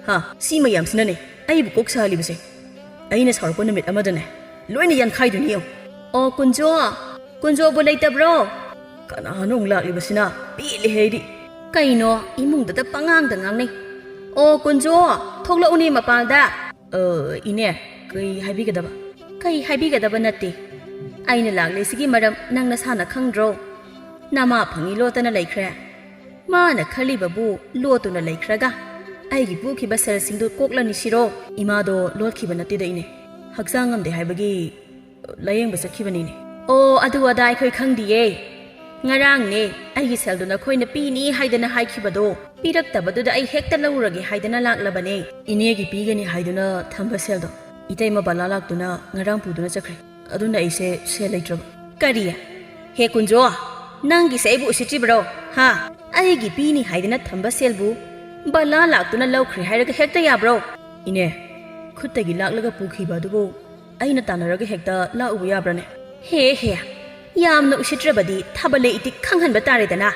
ꯍꯥ? ꯁꯤ ꯃꯌꯥꯝꯁꯤꯅꯅꯦ ꯑꯩꯕꯨ ꯀꯣꯛ ꯁꯥꯍꯜꯂꯤꯕꯁꯦ꯫ ꯑꯩꯅ ꯁꯥꯎꯔꯛꯄ ꯅꯨꯃꯤꯠ ꯑꯃꯗꯅꯦ ꯂꯣꯏꯅ ꯌꯥꯟꯈꯥꯏꯗꯣꯏꯅꯤ ꯌꯦꯡꯉꯨ꯫ ꯑꯣ ꯀꯨꯟꯖꯣ, ꯀꯨꯟꯖꯣꯕꯨ ꯂꯩꯇꯕ꯭ꯔꯣ? ꯀꯅꯥꯅꯣ ꯑꯃꯨꯛ ꯂꯥꯛꯂꯤꯕꯁꯤꯅ? ꯄꯦꯜꯂꯦꯍꯦ ꯑꯩꯗꯤ꯫ ꯀꯩꯅꯣ ꯏꯃꯨꯡꯗꯨꯗ ꯄꯉꯥꯡꯗ ꯉꯥꯡꯅꯩ꯫ ꯑꯣ ꯀꯨꯟꯖꯣ, ꯊꯣꯛꯂꯛꯎꯅꯦ ꯃꯄꯥꯟꯗ꯫ ꯑ, ꯏꯅꯦ, ꯀꯩ ꯍꯥꯏꯕꯤꯒꯗꯕ? ꯀꯩ ꯍꯥꯏꯕꯤꯒꯗꯕ ꯅꯠꯇꯦ꯫ ꯑꯩꯅ ꯂꯥꯛꯂꯤꯁꯤꯒꯤ ꯃꯔꯝ ꯅꯪ ꯅꯁꯥꯅ ꯈꯪꯗ꯭ꯔꯣ? ꯅꯃꯥ ꯐꯪꯉꯤ ꯂꯣꯠꯇꯅ ꯂꯩꯈ꯭ꯔꯦ꯫ ꯃꯥꯅ ꯈꯜꯂꯤꯕꯕꯨ ꯂꯣꯠꯇꯨꯅ ꯂꯩꯈ꯭ꯔꯒ ꯑꯩꯒꯤ ꯄꯨꯈꯤꯕ ꯁꯦꯜꯁꯤꯡꯗꯨ ꯀꯣꯛꯂꯅꯤ ꯁꯤꯔꯣ? ꯏꯃꯥꯗꯣ ꯂꯣꯠꯈꯤꯕ ꯅꯠꯇꯦꯗ ꯏꯅꯦ, ꯍꯛꯆꯥꯡ ꯉꯝꯗꯦ ꯍꯥꯏꯕꯒꯤ ꯂꯥꯌꯦꯡꯕ ꯆꯠꯈꯤꯕꯅꯤꯅꯦ꯫ ꯑꯣ, ꯑꯗꯨ ꯑꯗꯥ ꯑꯩꯈꯣꯏ ꯈꯪꯗꯤꯌꯦ꯫ ꯉꯔꯥꯡꯅꯦ ꯑꯩꯒꯤ ꯁꯦꯜꯗꯣ ꯅꯈꯣꯏꯅ ꯄꯤꯅꯤ ꯍꯥꯏꯗꯅ ꯍꯥꯏꯈꯤꯕꯗꯣ ꯄꯤꯔꯛꯇꯕꯗꯨꯗ ꯑꯩ ꯍꯦꯛꯇ ꯂꯧꯔꯒꯦ ꯍꯥꯏꯗꯅ ꯂꯥꯛꯂꯕꯅꯦ꯫ ꯏꯅꯦꯒꯤ ꯄꯤꯒꯅꯤ ꯍꯥꯏꯗꯨꯅ ꯊꯝꯕ ꯁꯦꯜꯗꯣ ꯏꯇꯩꯃ ꯕꯂꯥ ꯂꯥꯛꯇꯨꯅ ꯉꯔꯥꯡ ꯄꯨꯗꯨꯅ ꯆꯠꯈ꯭ꯔꯦ꯫ ꯑꯗꯨꯅ ꯑꯩꯁꯦ ꯁꯦꯜ ꯂꯩꯇ꯭ꯔꯕ꯫ ꯀꯔꯤ? ꯍꯦ ꯀꯨꯟꯖꯣ, ꯅꯪꯒꯤꯁꯦ ꯑꯩꯕꯨ ꯎꯁꯤꯠꯇ꯭ꯔꯤꯕ꯭ꯔꯣ? ꯍꯥ? ꯑꯩꯒꯤ ꯄꯤꯅꯤ ꯍꯥꯏꯗꯅ ꯊꯝꯕ ꯁꯦꯜꯕꯨ ꯕꯂꯥ ꯂꯥꯛꯇꯨꯅ ꯂꯧꯈ꯭ꯔꯦ ꯍꯥꯏꯔꯒ ꯍꯦꯛꯇ ꯌꯥꯕ꯭ꯔꯣ? ꯏꯅꯦ, ꯈꯨꯠꯇꯒꯤ ꯂꯥꯛꯂꯒ ꯄꯨꯈꯤꯕ ꯑꯗꯨꯕꯨ ꯑꯩꯅ ꯇꯥꯟꯅꯔꯒ ꯍꯦꯛꯇ ꯂꯥꯛꯎꯕ ꯌꯥꯕ꯭ꯔꯅꯦ? ꯍꯦ ꯍꯦ, ꯌꯥꯝꯅ ꯎꯁꯤꯠꯇ꯭ꯔꯕꯗꯤ ꯊꯥꯕꯜ ꯂꯩ ꯏꯇꯤꯛ ꯈꯪꯍꯟꯕ ꯇꯥꯔꯦꯗꯅ꯫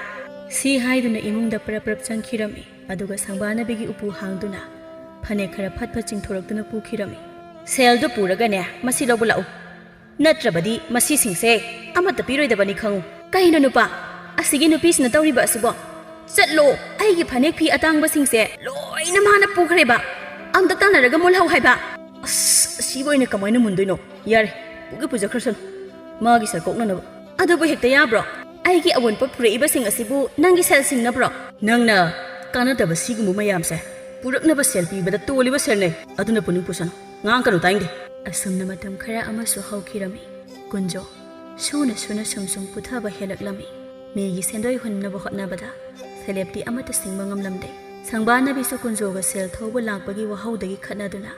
ꯁꯤ ꯍꯥꯏꯗꯨꯅ ꯏꯃꯨꯡꯗ ꯄ꯭ꯔꯞ ꯄ꯭ꯔꯞ ꯆꯪꯈꯤꯔꯝꯃꯤ꯫ ꯑꯗꯨꯒ ꯁꯪꯕꯥꯅꯕꯤꯒꯤ ꯎꯄꯨ ꯍꯥꯡꯗꯨꯅ ꯐꯅꯦꯛ ꯈꯔ ꯐꯠ ꯐꯠ ꯆꯤꯡꯊꯣꯔꯛꯇꯨꯅ ꯄꯨꯈꯤꯔꯝꯃꯤ꯫ ꯁꯦꯜꯗꯨ ꯄꯨꯔꯒꯅꯦ ꯃꯁꯤ ꯂꯧꯕ ꯂꯥꯛꯎ꯫ ꯅꯠꯇ꯭ꯔꯕꯗꯤ ꯃꯁꯤꯁꯤꯡꯁꯦ ꯑꯃꯠꯇ ꯄꯤꯔꯣꯏꯗꯕꯅꯤ ꯈꯪꯉꯨ꯫ ꯀꯩꯅꯣ ꯅꯨꯄꯥ? ꯑꯁꯤꯒꯤ ꯅꯨꯄꯤꯁꯤꯅ ꯇꯧꯔꯤꯕ ꯑꯁꯤꯕꯣ? ꯆꯠꯂꯣ, ꯑꯩꯒꯤ ꯐꯅꯦꯛ ꯐꯤ ꯑꯇꯥꯡꯕꯁꯤꯡꯁꯦ ꯂꯣꯏꯅ ꯃꯥꯅ ꯄꯨꯈ꯭ꯔꯦꯕ꯫ ꯑꯝꯇ ꯇꯥꯟꯅꯔꯒ ꯃꯨꯜꯍꯧ ꯍꯥꯏꯕ꯫ ꯑꯁ, ꯑꯁꯤꯕꯨ ꯑꯣꯏꯅ ꯀꯃꯥꯏꯅ ꯃꯨꯟꯗꯣꯏꯅꯣ? ꯌꯥꯔꯦ, ꯄꯨꯒꯦ ꯄꯨꯖꯈ꯭ꯔꯁꯅꯨ꯫ ꯃꯥꯒꯤ ꯁꯦꯜ ꯀꯣꯛꯅꯅꯕ꯫ ꯑꯗꯨꯕꯨ ꯍꯦꯛꯇ ꯌꯥꯕ꯭ꯔꯣ? ꯑꯩꯒꯤ ꯑꯑꯣꯟꯄꯣꯠ ꯄꯨꯔꯛꯏꯕꯁꯤꯡ ꯑꯁꯤꯕꯨ ꯅꯪꯒꯤ ꯁꯦꯜ ꯁꯤꯡꯅꯕ꯭ꯔꯣ? ꯅꯪꯅ ꯀꯥꯟꯅꯗꯕ ꯁꯤꯒꯨꯝꯕ ꯃꯌꯥꯝꯁꯦ ꯄꯨꯔꯛꯅꯕ ꯁꯦꯜ ꯄꯤꯕꯗ ꯇꯣꯜꯂꯤꯕ ꯁꯦꯜꯅꯦ꯫ ꯑꯗꯨꯅ ꯄꯨꯅꯤꯡ ꯄꯨꯁꯅꯨ꯫ ꯉꯥꯡ ꯀꯅꯨ ꯇꯥꯏꯡꯗꯦ꯫ ꯑꯁꯨꯝꯅ ꯃꯇꯝ ꯈꯔ ꯑꯃꯁꯨ ꯍꯧꯈꯤꯔꯝꯃꯤ꯫ ꯀꯨꯟꯖꯣ, ꯁꯨꯅ ꯁꯨꯅ ꯁꯨꯝ ꯁꯨꯝ ꯄꯨꯊꯕ ꯍꯦꯜꯂꯛꯂꯝꯃꯤ꯫ ꯃꯤꯒꯤ ꯁꯦꯟꯗꯣꯏ ꯍꯨꯟꯅꯕ ꯍꯣꯠꯅꯕꯗ ꯁꯦꯂꯦꯞꯇꯤ ꯑꯃꯠꯇ ꯁꯤꯡꯕ ꯉꯝꯂꯝꯗꯦ꯫ ꯁꯪꯕꯥꯅꯕꯤꯁꯨ ꯀꯨꯟꯖꯣꯒ ꯁꯦꯜ ꯊꯧꯕ ꯂꯥꯛꯄꯒꯤ ꯋꯥꯍꯧꯗꯒꯤ ꯈꯠꯅꯗꯨꯅ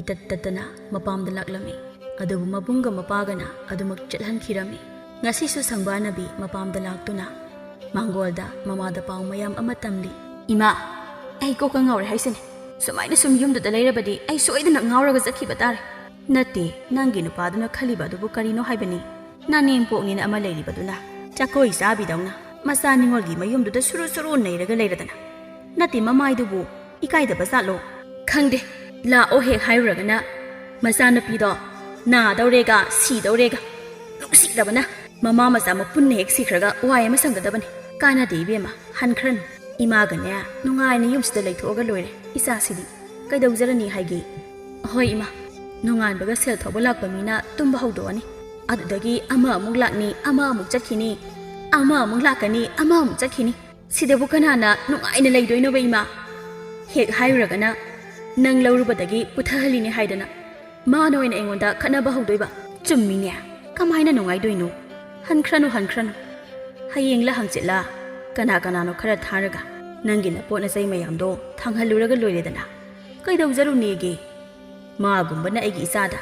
ꯏꯇꯠ ꯇꯠꯇꯅ ꯃꯄꯥꯝꯗ ꯂꯥꯛꯂꯝꯃꯤ꯫ ꯑꯗꯨꯕꯨ ꯃꯕꯨꯡꯒ ꯃꯄꯥꯒꯅ ꯑꯗꯨꯃꯛ ꯆꯠꯍꯟꯈꯤꯔꯝꯃꯤ꯫ ꯉꯁꯤꯁꯨ ꯁꯪꯕꯥꯅꯕꯤ ꯃꯄꯥꯝꯗ ꯂꯥꯛꯇꯨꯅ ꯃꯥꯡꯒꯣꯜꯗ ꯃꯃꯥꯗ ꯄꯥꯎ ꯃꯌꯥꯝ ꯑꯃ ꯇꯝꯂꯤ꯫ "ꯏꯃꯥ, ꯑꯩ ꯀꯣꯛꯀ ꯉꯥꯎꯔꯦ ꯍꯥꯏꯁꯤꯅꯤ꯫ ꯁꯨꯃꯥꯏꯅ ꯁꯨꯝ ꯌꯨꯝꯗꯨꯗ ꯂꯩꯔꯕꯗꯤ ꯑꯩ ꯁꯣꯏꯗꯅ ꯉꯥꯎꯔꯒ ꯆꯠꯈꯤꯕ ꯇꯥꯔꯦ꯫ ꯅꯠꯇꯦ, ꯅꯪꯒꯤ ꯅꯨꯄꯥꯗꯨꯅ ꯈꯜꯂꯤꯕ ꯑꯗꯨꯕꯨ ꯀꯔꯤꯅꯣ ꯍꯥꯏꯕꯅꯤ? ꯅꯅꯦꯝꯄꯣꯛꯅꯤꯅ ꯑꯃ ꯂꯩꯔꯤꯕꯗꯨꯅ ꯆꯥꯀꯣꯏ ꯆꯥꯕꯤꯗꯧꯅ ꯃꯆꯥ ꯅꯤꯉꯣꯜꯒꯤ ꯃꯌꯨꯝꯗꯨꯗ ꯁꯨꯔꯨ ꯁꯨꯔꯨ ꯅꯩꯔꯒ ꯂꯩꯔꯗꯅ꯫ ꯅꯠꯇꯦ, ꯃꯃꯥꯏꯗꯨꯕꯨ ꯏꯀꯥꯏꯗꯕ ꯖꯥꯠꯂꯣ? ꯈꯪꯗꯦ, ꯂꯥꯛꯑꯣ ꯍꯦꯛ ꯍꯥꯏꯔꯨꯔꯒꯅ ꯃꯆꯥꯅꯨꯄꯤꯗꯣ ꯅꯥꯗꯧꯔꯦꯒ ꯁꯤꯗꯧꯔꯦꯒ꯫ ꯅꯨꯡꯁꯤꯗꯕꯅ ꯃꯃꯥ ꯃꯆꯥ ꯃꯄꯨꯟꯅ ꯍꯦꯛ ꯁꯤꯈ꯭ꯔꯒ ꯋꯥꯏ ꯑꯃ ꯁꯪꯒꯗꯕꯅꯤ꯫ ꯀꯥꯟꯅꯗꯦ ꯏꯕꯦꯝꯃ, ꯍꯟꯈ꯭ꯔꯅꯨ꯫ ꯏꯃꯥꯒꯅꯦ ꯅꯨꯡꯉꯥꯏꯅ ꯌꯨꯝꯁꯤꯗ ꯂꯩꯊꯣꯛꯑꯒ ꯂꯣꯏꯔꯦ꯫ ꯏꯆꯥꯁꯤꯗꯤ ꯀꯩꯗꯧꯖꯔꯅꯤ ꯍꯥꯏꯒꯦ?" "ꯍꯣꯏ ꯏꯃꯥ, ꯅꯣꯡꯉꯥꯟꯕꯒ ꯁꯦꯜ ꯊꯧꯕ ꯂꯥꯛꯄ ꯃꯤꯅ ꯇꯨꯝꯕ ꯍꯧꯗꯣꯛꯑꯅꯤ꯫ ꯑꯗꯨꯗꯒꯤ ꯑꯃ ꯑꯃꯨꯛ ꯂꯥꯛꯅꯤ, ꯑꯃ ꯑꯃꯨꯛ ꯆꯠꯈꯤꯅꯤ, ꯑꯃ ꯑꯃꯨꯛ ꯂꯥꯛꯀꯅꯤ, ꯑꯃ ꯑꯃꯨꯛ ꯆꯠꯈꯤꯅꯤ꯫ ꯁꯤꯗꯕꯨ ꯀꯅꯥꯅ ꯅꯨꯡꯉꯥꯏꯅ ꯂꯩꯗꯣꯏꯅꯣꯕ ꯏꯃꯥ? ꯍꯦꯛ ꯍꯥꯏꯔꯨꯔꯒꯅ ꯅꯪ ꯂꯧꯔꯨꯕꯗꯒꯤ ꯄꯨꯊꯍꯜꯂꯤꯅꯦ ꯍꯥꯏꯗꯅ ꯃꯥꯅ ꯑꯣꯏꯅ ꯑꯩꯉꯣꯟꯗ ꯈꯠꯅꯕ ꯍꯧꯗꯣꯏꯕ꯫ ꯆꯨꯝꯃꯤꯅꯦ, ꯀꯃꯥꯏꯅ ꯅꯨꯡꯉꯥꯏꯗꯣꯏꯅꯣ? ꯍꯟꯈ꯭ꯔꯅꯨ, ꯍꯟꯈ꯭ꯔꯅꯨ꯫ ꯍꯌꯦꯡꯂ ꯍꯪꯆꯤꯠꯂ ꯀꯅꯥ ꯀꯅꯥꯅꯣ ꯈꯔ ꯊꯥꯔꯒ ꯅꯪꯒꯤ ꯅꯄꯣꯠ ꯅꯆꯩ ꯃꯌꯥꯝꯗꯣ ꯊꯥꯡꯍꯜꯂꯨꯔꯒ ꯂꯣꯏꯔꯦꯗꯅ꯫ ꯀꯩꯗꯧꯖꯔꯨꯅꯦꯒꯦ? ꯃꯥꯒꯨꯝꯕꯅ ꯑꯩꯒꯤ ꯏꯆꯥꯗ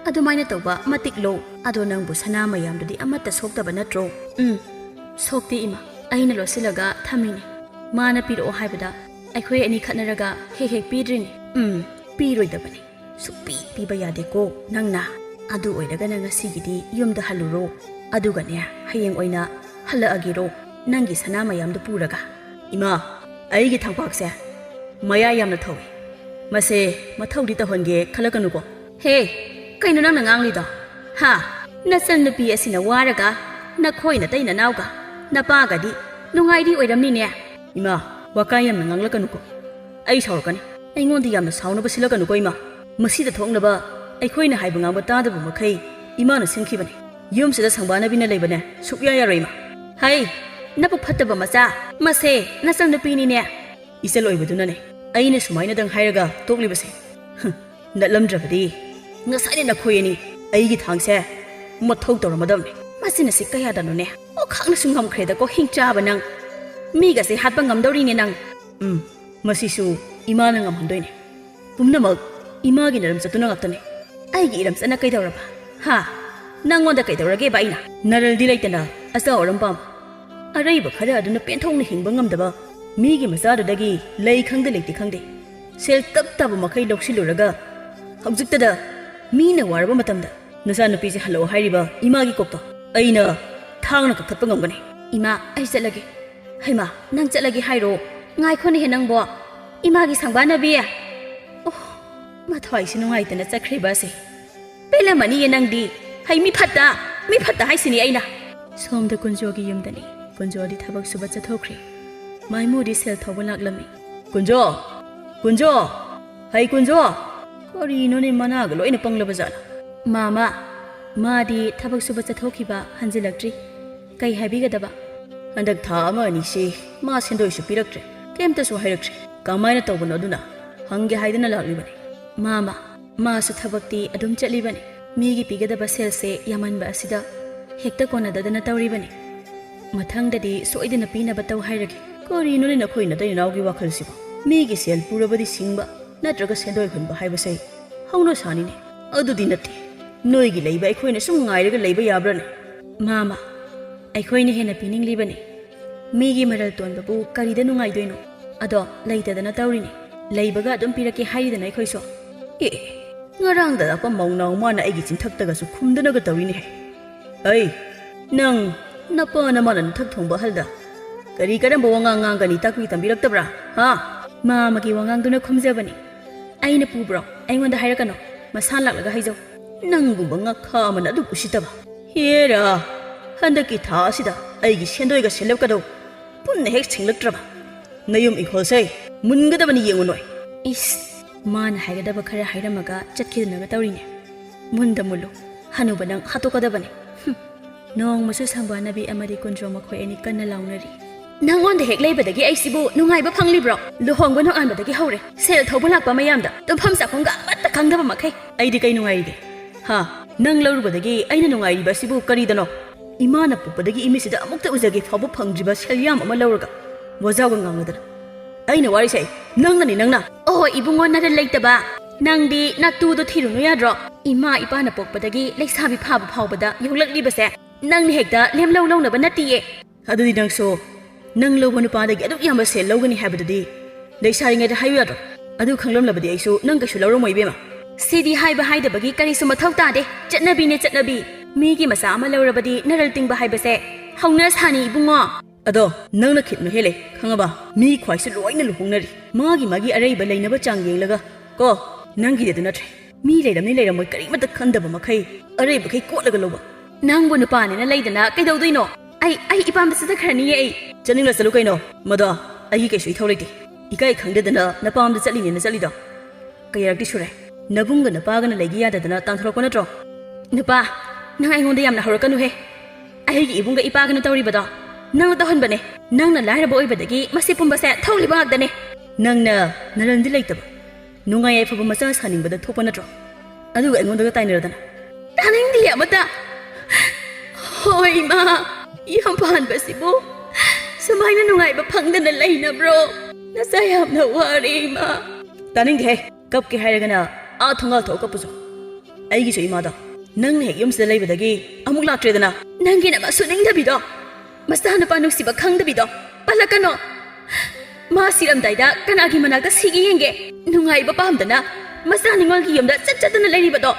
ꯑꯗꯨꯃꯥꯏꯅ ꯇꯧꯕ ꯃꯇꯤꯛ ꯂꯧ꯫ ꯑꯗꯣ ꯅꯪꯕꯨ ꯁꯅꯥ ꯃꯌꯥꯝꯗꯨꯗꯤ ꯑꯃꯠꯇ ꯁꯣꯛꯇꯕ ꯅꯠꯇ꯭ꯔꯣ?" "ꯎꯝ, ꯁꯣꯛꯇꯦ ꯏꯃꯥ, ꯑꯩꯅ ꯂꯣꯠꯁꯤꯜꯂꯒ ꯊꯝꯃꯤꯅꯦ꯫ ꯃꯥꯅ ꯄꯤꯔꯛꯑꯣ ꯍꯥꯏꯕꯗ ꯑꯩꯈꯣꯏ ꯑꯅꯤ ꯈꯠꯅꯔꯒ ꯍꯦꯛ ꯍꯦꯛ ꯄꯤꯗ꯭ꯔꯤꯅꯦ꯫ ꯎꯝ, ꯄꯤꯔꯣꯏꯗꯕꯅꯦ꯫ ꯁꯨꯛꯄꯤ ꯄꯤꯕ ꯌꯥꯗꯦꯀꯣ ꯅꯪꯅ꯫ ꯑꯗꯨ ꯑꯣꯏꯔꯒꯅ ꯉꯁꯤꯒꯤꯗꯤ ꯌꯨꯝꯗ ꯍꯜꯂꯨꯔꯣ꯫ ꯑꯗꯨꯒꯅꯦ, ꯍꯌꯦꯡ ꯑꯣꯏꯅ ꯍꯜꯂꯛꯑꯒꯦꯔꯣ, ꯅꯪꯒꯤ ꯁꯅꯥ ꯃꯌꯥꯝꯗꯨ ꯄꯨꯔꯒ?" "ꯏꯃꯥ, ꯑꯩꯒꯤ ꯊꯝꯄꯥꯛꯁꯦ ꯃꯌꯥ ꯌꯥꯝꯅ ꯊꯧꯏ꯫ ꯃꯁꯦ ꯃꯊꯧꯗꯤ ꯇꯧꯍꯟꯒꯦ ꯈꯜꯂꯛꯀꯅꯨꯀꯣ꯫" "ꯍꯦ, ꯀꯩꯅꯣ ꯅꯪꯅ ꯉꯥꯡꯂꯤꯗꯣ? ꯍꯥ? ꯅꯆꯟꯅꯨꯄꯤ ꯑꯁꯤꯅ ꯋꯥꯔꯒ ꯅꯈꯣꯏ ꯅꯇꯩ ꯅꯅꯥꯎꯒ ꯅꯄꯥꯒꯗꯤ ꯅꯨꯡꯉꯥꯏꯔꯤ ꯑꯣꯏꯔꯝꯅꯤꯅꯦ?" "ꯏꯃꯥ, ꯋꯥꯀꯥꯏ ꯌꯥꯝꯅ ꯉꯥꯡꯂꯛꯀꯅꯨꯀꯣ꯫ ꯑꯩ ꯁꯥꯎꯔꯛꯀꯅꯤ꯫ ꯑꯩꯉꯣꯟꯗ ꯌꯥꯝꯅ ꯁꯥꯎꯅꯕ ꯁꯤꯜꯂꯛꯀꯅꯨꯀꯣ ꯏꯃꯥ꯫ ꯃꯁꯤꯗ ꯊꯣꯛꯅꯕ ꯑꯩꯈꯣꯏꯅ ꯍꯥꯏꯕ ꯉꯥꯡꯕ ꯇꯥꯗꯕ ꯃꯈꯩ ꯏꯃꯥꯅ ꯁꯤꯟꯈꯤꯕꯅꯤ꯫ ꯌꯨꯝꯁꯤꯗ ꯁꯪꯕꯥꯅꯕꯤꯅ ꯂꯩꯕꯅꯦ ꯁꯨꯛꯌꯥ ꯌꯥꯔꯣꯏ ꯏꯃꯥ꯫" "ꯍꯩ, ꯅꯕꯨꯛ ꯐꯠꯇꯕ ꯃꯆꯥ, ꯃꯁꯦ ꯅꯆꯟꯅꯨꯄꯤꯅꯤꯅꯦ꯫" "ꯏꯆꯜ ꯑꯣꯏꯕꯗꯨꯅꯅꯦ ꯑꯩꯅ ꯁꯨꯃꯥꯏꯅꯗꯪ ꯍꯥꯏꯔꯒ ꯇꯣꯛꯂꯤꯕꯁꯦ꯫ ꯍꯨꯝ, ꯅꯠꯂꯝꯗ꯭ꯔꯕꯗꯤ ꯉꯁꯥꯏꯅ ꯅꯈꯣꯏ ꯑꯅꯤ ꯑꯩꯒꯤ ꯊꯥꯡꯁꯦ ꯃꯊꯧ ꯇꯧꯔꯝꯃꯗꯕꯅꯤ꯫ ꯑꯁꯤꯅ ꯁꯤ ꯀꯌꯥꯗꯅꯣꯅꯦ? ꯑꯣꯈꯥꯛꯅꯁꯨ ꯉꯝꯈ꯭ꯔꯦꯗꯀꯣ, ꯍꯤꯡꯆꯥꯕ ꯅꯪ꯫ ꯃꯤꯒꯁꯦ ꯍꯥꯠꯄ ꯉꯝꯗꯧꯔꯤꯅꯦ ꯅꯪ꯫ ꯎꯝ, ꯃꯁꯤꯁꯨ ꯏꯃꯥꯅ ꯉꯝꯍꯟꯗꯣꯏꯅꯦ꯫ ꯄꯨꯝꯅꯃꯛ ꯏꯃꯥꯒꯤ ꯅꯔꯝ ꯆꯠꯇꯨꯅ ꯉꯥꯛꯇꯅꯦ꯫ ꯑꯩꯒꯤ ꯏꯔꯝ ꯆꯠꯅ ꯀꯩꯗꯧꯔꯕ? ꯍꯥ? ꯅꯪꯉꯣꯟꯗ ꯀꯩꯗꯧꯔꯒꯦꯕ ꯑꯩꯅ? ꯅꯔꯜꯗꯤ ꯂꯩꯇꯅ ꯑꯆꯥꯎ ꯑꯔꯝ ꯄꯥꯝꯕ꯫ ꯑꯔꯩꯕ ꯈꯔ ꯑꯗꯨꯅ ꯄꯦꯟꯊꯣꯛꯅ ꯍꯤꯡꯕ ꯉꯝꯗꯕ ꯃꯤꯒꯤ ꯃꯆꯥꯗꯨꯗꯒꯤ ꯂꯩ ꯈꯪꯗꯦ ꯂꯩꯇꯦ ꯈꯪꯗꯦ, ꯁꯦꯜ ꯇꯞ ꯇꯥꯕ ꯃꯈꯩ ꯂꯧꯁꯤꯜꯂꯨꯔꯒ ꯍꯧꯖꯤꯛꯇꯗ ꯃꯤꯅ ꯋꯥꯔꯕ ꯃꯇꯝꯗ ꯅꯆꯥꯅꯨꯄꯤꯁꯦ ꯍꯜꯂꯛꯑꯣ ꯍꯥꯏꯔꯤꯕ ꯏꯃꯥꯒꯤ ꯀꯣꯛꯇꯣ ꯑꯩꯅ ꯊꯥꯡꯅ ꯀꯛꯊꯠꯄ ꯉꯝꯒꯅꯤ꯫ ꯏꯃꯥ, ꯑꯩ ꯆꯠꯂꯒꯦ꯫ ꯍꯩꯃꯥ, ꯅꯪ ꯆꯠꯂꯒꯦ ꯍꯥꯏꯔꯣ? ꯉꯥꯏꯈꯣꯅꯦꯍꯦ ꯅꯪꯕꯣ꯫ ꯏꯃꯥꯒꯤ ꯁꯪꯕꯥꯅꯕꯤ꯫ ꯑꯣ, ꯃꯊ꯭ꯋꯥꯏꯁꯤ ꯅꯨꯡꯉꯥꯏꯇꯅ ꯆꯠꯈ꯭ꯔꯤꯕ ꯑꯁꯦ꯫ ꯄꯦꯜꯂꯝꯃꯅꯤꯌꯦ ꯅꯪꯗꯤ꯫ ꯍꯩ, ꯃꯤ ꯐꯠꯇ, ꯃꯤ ꯐꯠꯇ ꯍꯥꯏꯁꯤꯅꯤ ꯑꯩꯅ꯫ ꯁꯣꯝꯗ ꯀꯨꯟꯖꯣꯒꯤ ꯌꯨꯝꯗꯅꯤ꯫ ꯀꯨꯟꯖꯣꯗꯤ ꯊꯕꯛ ꯁꯨꯕ ꯆꯠꯊꯣꯛꯈ꯭ꯔꯦ꯫ ꯃꯥꯏꯃꯨꯗꯤ ꯁꯦꯜ ꯊꯧꯕ ꯂꯥꯛꯂꯝꯃꯤ꯫ ꯀꯨꯟꯖꯣ! ꯀꯨꯟꯖꯣ! ꯍꯩ ꯀꯨꯟꯖꯣ! ꯀꯔꯤꯅꯣꯅꯦ, ꯃꯅꯥꯒ ꯂꯣꯏꯅ ꯄꯪꯂꯕ ꯖꯥꯠꯂ? ꯃꯥꯃ, ꯃꯥꯗꯤ ꯊꯕꯛ ꯁꯨꯕ ꯆꯠꯊꯣꯛꯈꯤꯕ ꯍꯟꯖꯤꯜꯂꯛꯇ꯭ꯔꯤ꯫ ꯀꯩ ꯍꯥꯏꯕꯤꯒꯗꯕ? ꯍꯟꯗꯛ ꯊꯥ ꯑꯃ ꯑꯅꯤꯁꯤ ꯃꯥ ꯁꯦꯟꯗꯣꯏꯁꯨ ꯄꯤꯔꯛꯇ꯭ꯔꯦ, ꯀꯩꯝꯇꯁꯨ ꯍꯥꯏꯔꯛꯇ꯭ꯔꯦ꯫ ꯀꯃꯥꯏꯅ ꯇꯧꯕꯅꯣ ꯑꯗꯨꯅ ꯍꯪꯒꯦ ꯍꯥꯏꯗꯅ ꯂꯥꯛꯂꯤꯕꯅꯤ꯫ ꯃꯥꯃ, ꯃꯥꯁꯨ ꯊꯕꯛꯇꯤ ꯑꯗꯨꯝ ꯆꯠꯂꯤꯕꯅꯤ꯫ ꯃꯤꯒꯤ ꯄꯤꯒꯗꯕ ꯁꯦꯜꯁꯦ ꯌꯥꯝꯃꯟꯕ ꯑꯁꯤꯗ ꯍꯦꯛꯇ ꯀꯣꯟꯅꯗꯗꯅ ꯇꯧꯔꯤꯕꯅꯤ꯫ ꯃꯊꯪꯗꯗꯤ ꯁꯣꯏꯗꯅ ꯄꯤꯅꯕ ꯇꯧ ꯍꯥꯏꯔꯒꯦ꯫ ꯀꯔꯤꯅꯣꯅꯦ ꯅꯈꯣꯏ ꯅꯇꯩ ꯅꯅꯥꯎꯒꯤ ꯋꯥꯈꯜꯁꯤꯕꯣ? ꯃꯤꯒꯤ ꯁꯦꯜ ꯄꯨꯔꯕꯗꯤ ꯁꯤꯡꯕ ꯅꯠꯇ꯭ꯔꯒ ꯁꯦꯟꯗꯣꯏ ꯍꯨꯟꯕ ꯍꯥꯏꯕꯁꯦ ꯍꯧꯅ ꯁꯥꯅꯤꯅꯦ꯫ ꯑꯗꯨꯗꯤ ꯅꯠꯇꯦ꯫ ꯅꯣꯏꯒꯤ ꯂꯩꯕ ꯑꯩꯈꯣꯏꯅ ꯁꯨꯝ ꯉꯥꯏꯔꯒ ꯂꯩꯕ ꯌꯥꯕ꯭ꯔꯥꯅꯦ? ꯃꯥꯃ, ꯑꯩꯈꯣꯏꯅ ꯍꯦꯟꯅ ꯄꯤꯅꯤꯡꯂꯤꯕꯅꯤ꯫ ꯃꯤꯒꯤ ꯃꯔꯜ ꯇꯣꯟꯕꯕꯨ ꯀꯔꯤꯗ ꯅꯨꯡꯉꯥꯏꯗꯣꯏꯅꯣ? ꯑꯗꯣ ꯂꯩꯇꯗꯅ ꯇꯧꯔꯤꯅꯤ꯫ ꯂꯩꯕꯒ ꯑꯗꯨꯝ ꯄꯤꯔꯛꯀꯦ ꯍꯥꯏꯔꯤꯗꯅ ꯑꯩꯈꯣꯏꯁꯨ꯫ ꯑꯦ, ꯉꯔꯥꯡꯗ ꯂꯥꯛꯄ ꯃꯧꯅꯥꯎ ꯃꯥꯅ ꯑꯩꯒꯤ ꯆꯤꯟꯊꯛꯇꯒꯁꯨ ꯈꯨꯝꯗꯅꯒ ꯇꯧꯔꯤꯅꯦꯍꯦ꯫ ꯑꯩ, ꯅꯪ ꯅꯄꯥ ꯅꯃꯥꯅ ꯅꯊꯛ ꯊꯣꯡꯕ ꯑꯍꯜꯗ ꯀꯔꯤ ꯀꯔꯝꯕ ꯋꯥꯉꯥꯡ ꯉꯥꯡꯒꯅꯤ ꯇꯥꯛꯄꯤ ꯇꯝꯕꯤꯔꯛꯇꯕ꯭ꯔꯥ? ꯍꯥ? ꯃꯥꯃꯒꯤ ꯋꯥꯉꯥꯡꯗꯨꯅ ꯈꯨꯝꯖꯕꯅꯤ꯫ ꯑꯩꯅ ꯄꯨꯕ꯭ꯔꯣ? ꯑꯩꯉꯣꯟꯗ ꯍꯥꯏꯔꯛꯀꯅꯣ꯫ ꯃꯁꯥ ꯂꯥꯛꯂꯒ ꯍꯥꯏꯖꯧ꯫ ꯅꯪꯒꯨꯝꯕ ꯉꯥꯈꯥ ꯑꯃꯅ ꯑꯗꯨꯛ ꯎꯁꯤꯠꯇꯕ꯫ ꯍꯦꯔꯥ, ꯍꯟꯗꯛꯀꯤ ꯊꯥ ꯑꯁꯤꯗ ꯑꯩꯒꯤ ꯁꯦꯟꯗꯣꯏꯒ ꯁꯦꯜꯂꯞꯀꯗꯧ ꯄꯨꯟꯅ ꯍꯦꯛ ꯁꯤꯡꯂꯛꯇ꯭ꯔꯕ ꯅꯌꯨꯝ ꯏꯪꯈꯣꯜꯁꯦ ꯃꯨꯟꯒꯗꯕꯅꯤ ꯌꯦꯡꯉꯨ ꯅꯣꯏ꯫ ꯏꯁ, ꯃꯥꯅ ꯍꯥꯏꯒꯗꯕ ꯈꯔ ꯍꯥꯏꯔꯝꯃꯒ ꯆꯠꯈꯤꯗꯅꯕ ꯇꯧꯔꯤꯅꯦ꯫ ꯃꯨꯟꯗ ꯃꯨꯜꯂꯨ, ꯍꯅꯨꯕ ꯅꯪ ꯍꯥꯠꯇꯣꯛꯀꯗꯕꯅꯤ꯫ ꯍꯨꯝ꯫ ꯅꯣꯡꯃꯁꯨ ꯁꯝꯕꯥꯅꯕꯤ ꯑꯃꯗꯤ ꯀꯨꯟꯗ꯭ꯔꯣ ꯃꯈꯣꯏ ꯑꯅꯤ ꯀꯟꯅ ꯂꯥꯎꯅꯔꯤ꯫ ꯅꯪꯉꯣꯟꯗ ꯍꯦꯛ ꯂꯩꯕꯗꯒꯤ ꯑꯩꯁꯤꯕꯨ ꯅꯨꯡꯉꯥꯏꯕ ꯐꯪꯂꯤꯕ꯭ꯔꯣ? ꯂꯨꯍꯣꯡꯕ ꯅꯣꯡꯉꯥꯟꯕꯗꯒꯤ ꯍꯧꯔꯦ ꯁꯦꯜ ꯊꯧꯕ ꯂꯥꯛꯄ ꯃꯌꯥꯝꯗ ꯇꯨꯝꯐꯝ ꯆꯥꯐꯝꯒ ꯑꯃꯠꯇ ꯈꯪꯗꯕ ꯃꯈꯩ꯫ ꯑꯩꯗꯤ ꯀꯩ ꯅꯨꯡꯉꯥꯏꯔꯤꯒꯦ? ꯍꯥ? ꯅꯪ ꯂꯧꯔꯨꯕꯗꯒꯤ ꯑꯩꯅ ꯅꯨꯡꯉꯥꯏꯔꯤꯕ ꯑꯁꯤꯕꯨ ꯀꯔꯤꯗꯅꯣ? ꯏꯃꯥꯅ ꯄꯣꯛꯄꯗꯒꯤ ꯏꯃꯤꯠꯁꯤꯗ ꯑꯃꯨꯛꯇ ꯎꯖꯒꯦ ꯐꯥꯎꯕ ꯐꯪꯗ꯭ꯔꯤꯕ ꯁꯦꯜꯌꯥꯝ ꯑꯃ ꯂꯧꯔꯒ ꯋꯥꯖꯥꯎꯒ ꯉꯥꯡꯂꯗꯅ꯫ ꯑꯩꯅ ꯋꯥꯔꯤꯁꯦ ꯅꯪꯅꯅꯤ, ꯅꯪꯅ꯫ ꯑꯣꯍꯣ, ꯏꯕꯨꯡꯉꯣ, ꯅꯔꯜ ꯂꯩꯇꯕ꯫ ꯅꯪꯗꯤ ꯅꯇꯨꯗꯣ ꯊꯤꯔꯨꯅꯨ ꯌꯥꯗ꯭ꯔꯣ? ꯏꯃꯥ ꯏꯄꯥꯅ ꯄꯣꯛꯄꯗꯒꯤ ꯂꯩꯁꯥꯕꯤ ꯐꯥꯕ ꯐꯥꯎꯕꯗ ꯌꯣꯛꯂꯛꯂꯤꯕꯁꯦ ꯅꯪꯅ ꯍꯦꯛꯇ ꯂꯦꯝꯂꯧ ꯂꯧꯅꯕ ꯅꯠꯇꯤꯌꯦ꯫ ꯑꯗꯨꯗꯤ ꯅꯪꯁꯨ ꯅꯪ ꯂꯧꯕ ꯅꯨꯄꯥꯗꯒꯤ ꯑꯗꯨꯛ ꯌꯥꯝꯕ ꯁꯦꯜ ꯂꯧꯒꯅꯤ ꯍꯥꯏꯕꯗꯨꯗꯤ ꯂꯩꯁꯥꯔꯤꯉꯩꯗ ꯍꯥꯏꯌꯨ ꯌꯥꯗ꯭ꯔꯣ? ꯑꯗꯨ ꯈꯪꯂꯝꯂꯕꯗꯤ ꯑꯩꯁꯨ ꯅꯪ ꯀꯩꯁꯨ ꯂꯧꯔꯝꯃꯣꯏ, ꯏꯕꯦꯝꯃ꯫ ꯁꯤꯗꯤ ꯍꯥꯏꯕ ꯍꯥꯏꯗꯕꯒꯤ ꯀꯔꯤꯁꯨ ꯃꯊꯧ ꯇꯥꯗꯦ꯫ ꯆꯠꯅꯕꯤꯅꯦ, ꯆꯠꯅꯕꯤ꯫ ꯃꯤꯒꯤ ꯃꯆꯥ ꯑꯃ ꯂꯧꯔꯕꯗꯤ ꯅꯔꯜ ꯇꯤꯡꯕ ꯍꯥꯏꯕꯁꯦ ꯍꯧꯅ ꯁꯥꯅꯤ, ꯏꯕꯨꯡꯉꯣ꯫ ꯑꯗꯣ ꯅꯪꯅ ꯈꯤꯠ ꯃꯍꯦꯜꯂꯦ, ꯈꯪꯉꯕ? ꯃꯤ ꯈ꯭ꯋꯥꯏꯁꯨ ꯂꯣꯏꯅ ꯂꯨꯍꯣꯡꯅꯔꯤ, ꯃꯥꯒꯤ ꯃꯥꯒꯤ ꯑꯔꯩꯕ ꯂꯩꯅꯕ ꯆꯥꯡ ꯌꯦꯡꯂꯒ꯫ ꯀꯣ, ꯅꯪꯒꯤꯗꯤ ꯑꯗꯨ ꯅꯠꯇ꯭ꯔꯦ꯫ ꯃꯤ ꯂꯩꯔꯝꯅꯤ ꯂꯩꯔꯝꯃꯣꯏ ꯀꯔꯤꯃꯠꯇ ꯈꯟꯗꯕ ꯃꯈꯩ ꯑꯔꯩꯕꯈꯩ ꯀꯣꯠꯂꯒ ꯂꯧꯕ꯫ ꯅꯪꯕꯨ ꯅꯨꯄꯥꯅꯦꯅ ꯂꯩꯗꯅ ꯀꯩꯗꯧꯗꯣꯏꯅꯣ? ꯑꯩ, ꯑꯩ ꯏꯄꯥꯝꯗ ꯆꯠꯆꯈ꯭ꯔꯅꯤꯌꯦ ꯑꯩ꯫ ꯆꯠꯅꯤꯡꯂ ꯆꯠꯂꯨ ꯀꯩꯅꯣ, ꯃꯗꯣ ꯑꯩꯒꯤ ꯀꯩꯁꯨ ꯏꯊꯧ ꯂꯩꯇꯦ꯫ ꯏꯀꯥꯏ ꯈꯪꯗꯗꯅ ꯅꯄꯥꯝꯗ ꯆꯠꯂꯤꯅꯦꯅ ꯆꯠꯂꯤꯗꯣ ꯀꯌꯥꯔꯛꯇꯤ ꯁꯨꯔꯦ? ꯅꯕꯨꯡꯒ ꯅꯄꯥꯒꯅ ꯂꯩꯒꯦ ꯌꯥꯗꯗꯅ ꯇꯥꯟꯊꯣꯔꯛꯄ ꯅꯠꯇ꯭ꯔꯣ? ꯅꯨꯄꯥ, ꯅꯪ ꯑꯩꯉꯣꯟꯗ ꯌꯥꯝꯅ ꯍꯧꯔꯛꯀꯅꯨꯍꯦ꯫ ꯑꯩꯒꯤ ꯏꯕꯨꯡꯒ ꯏꯄꯥꯒꯅ ꯇꯧꯔꯤꯕꯗꯣ ꯅꯪꯅ ꯇꯧꯍꯟꯕꯅꯦ꯫ ꯅꯪꯅ ꯂꯥꯏꯔꯕ ꯑꯣꯏꯕꯗꯒꯤ ꯃꯁꯤ ꯄꯨꯝꯕꯁꯦ ꯊꯣꯛꯂꯤꯕ ꯉꯥꯛꯇꯅꯦ꯫ ꯅꯪꯅ ꯅꯔꯟꯗꯤ ꯂꯩꯇꯕ, ꯅꯨꯡꯉꯥꯏ ꯌꯥꯏꯐꯕ ꯃꯆꯥ ꯁꯥꯅꯤꯡꯕꯗ ꯊꯣꯛꯄ ꯅꯠꯇ꯭ꯔꯣ? ꯑꯗꯨꯒ ꯑꯩꯉꯣꯟꯗꯒ ꯇꯥꯏꯅꯔꯗꯅ꯫ ꯇꯥꯅꯤꯡꯗꯦ ꯑꯃꯇ꯫ ꯍꯣꯏ, ꯏꯃꯥ, ꯌꯨꯝ ꯄꯥꯟꯕꯁꯤꯕꯨ ꯁꯨꯃꯥꯏꯅ ꯅꯨꯡꯉꯥꯏꯕ ꯐꯪꯗꯅ ꯂꯩꯅꯕ꯭ꯔꯣ? ꯅꯆꯥ ꯌꯥꯝꯅ ꯋꯥꯔꯦ, ꯏꯃꯥ꯫ ꯇꯥꯅꯤꯡꯗꯦꯍꯦ, ꯀꯞꯀꯦ ꯍꯥꯏꯔꯒꯅ ꯑꯥ ꯊꯣꯡꯒꯥꯜ ꯊꯣꯛꯑ ꯀꯞꯄꯨꯆꯣ꯫ ꯑꯩꯒꯤꯁꯨ ꯏꯃꯥꯗꯣ ꯅꯪꯅ ꯍꯦꯛ ꯌꯨꯝꯁꯤꯗ ꯂꯩꯕꯗꯒꯤ ꯑꯃꯨꯛ ꯂꯥꯛꯇ꯭ꯔꯦꯗꯅ꯫ ꯅꯪꯒꯤ ꯅꯃ ꯁꯨꯅꯤꯡꯗꯕꯤꯗꯣ, ꯃꯆꯥꯅꯨꯄꯥ ꯅꯨꯡꯁꯤꯕ ꯈꯪꯗꯕꯤꯗꯣ ꯄꯜꯂꯛꯀꯅꯣ꯫ ꯃꯥ ꯁꯤꯔꯝꯗꯥꯏꯗ ꯀꯅꯥꯒꯤ ꯃꯅꯥꯛꯇ ꯁꯤꯒꯦ ꯌꯦꯡꯒꯦ? ꯅꯨꯡꯉꯥꯏꯕ ꯄꯥꯝꯗꯅ ꯃꯆꯥ ꯅꯤꯉꯣꯜꯒꯤ ꯌꯨꯝꯗ ꯆꯠ ꯆꯠꯇꯅ ꯂꯩꯔꯤꯕꯗꯣ꯫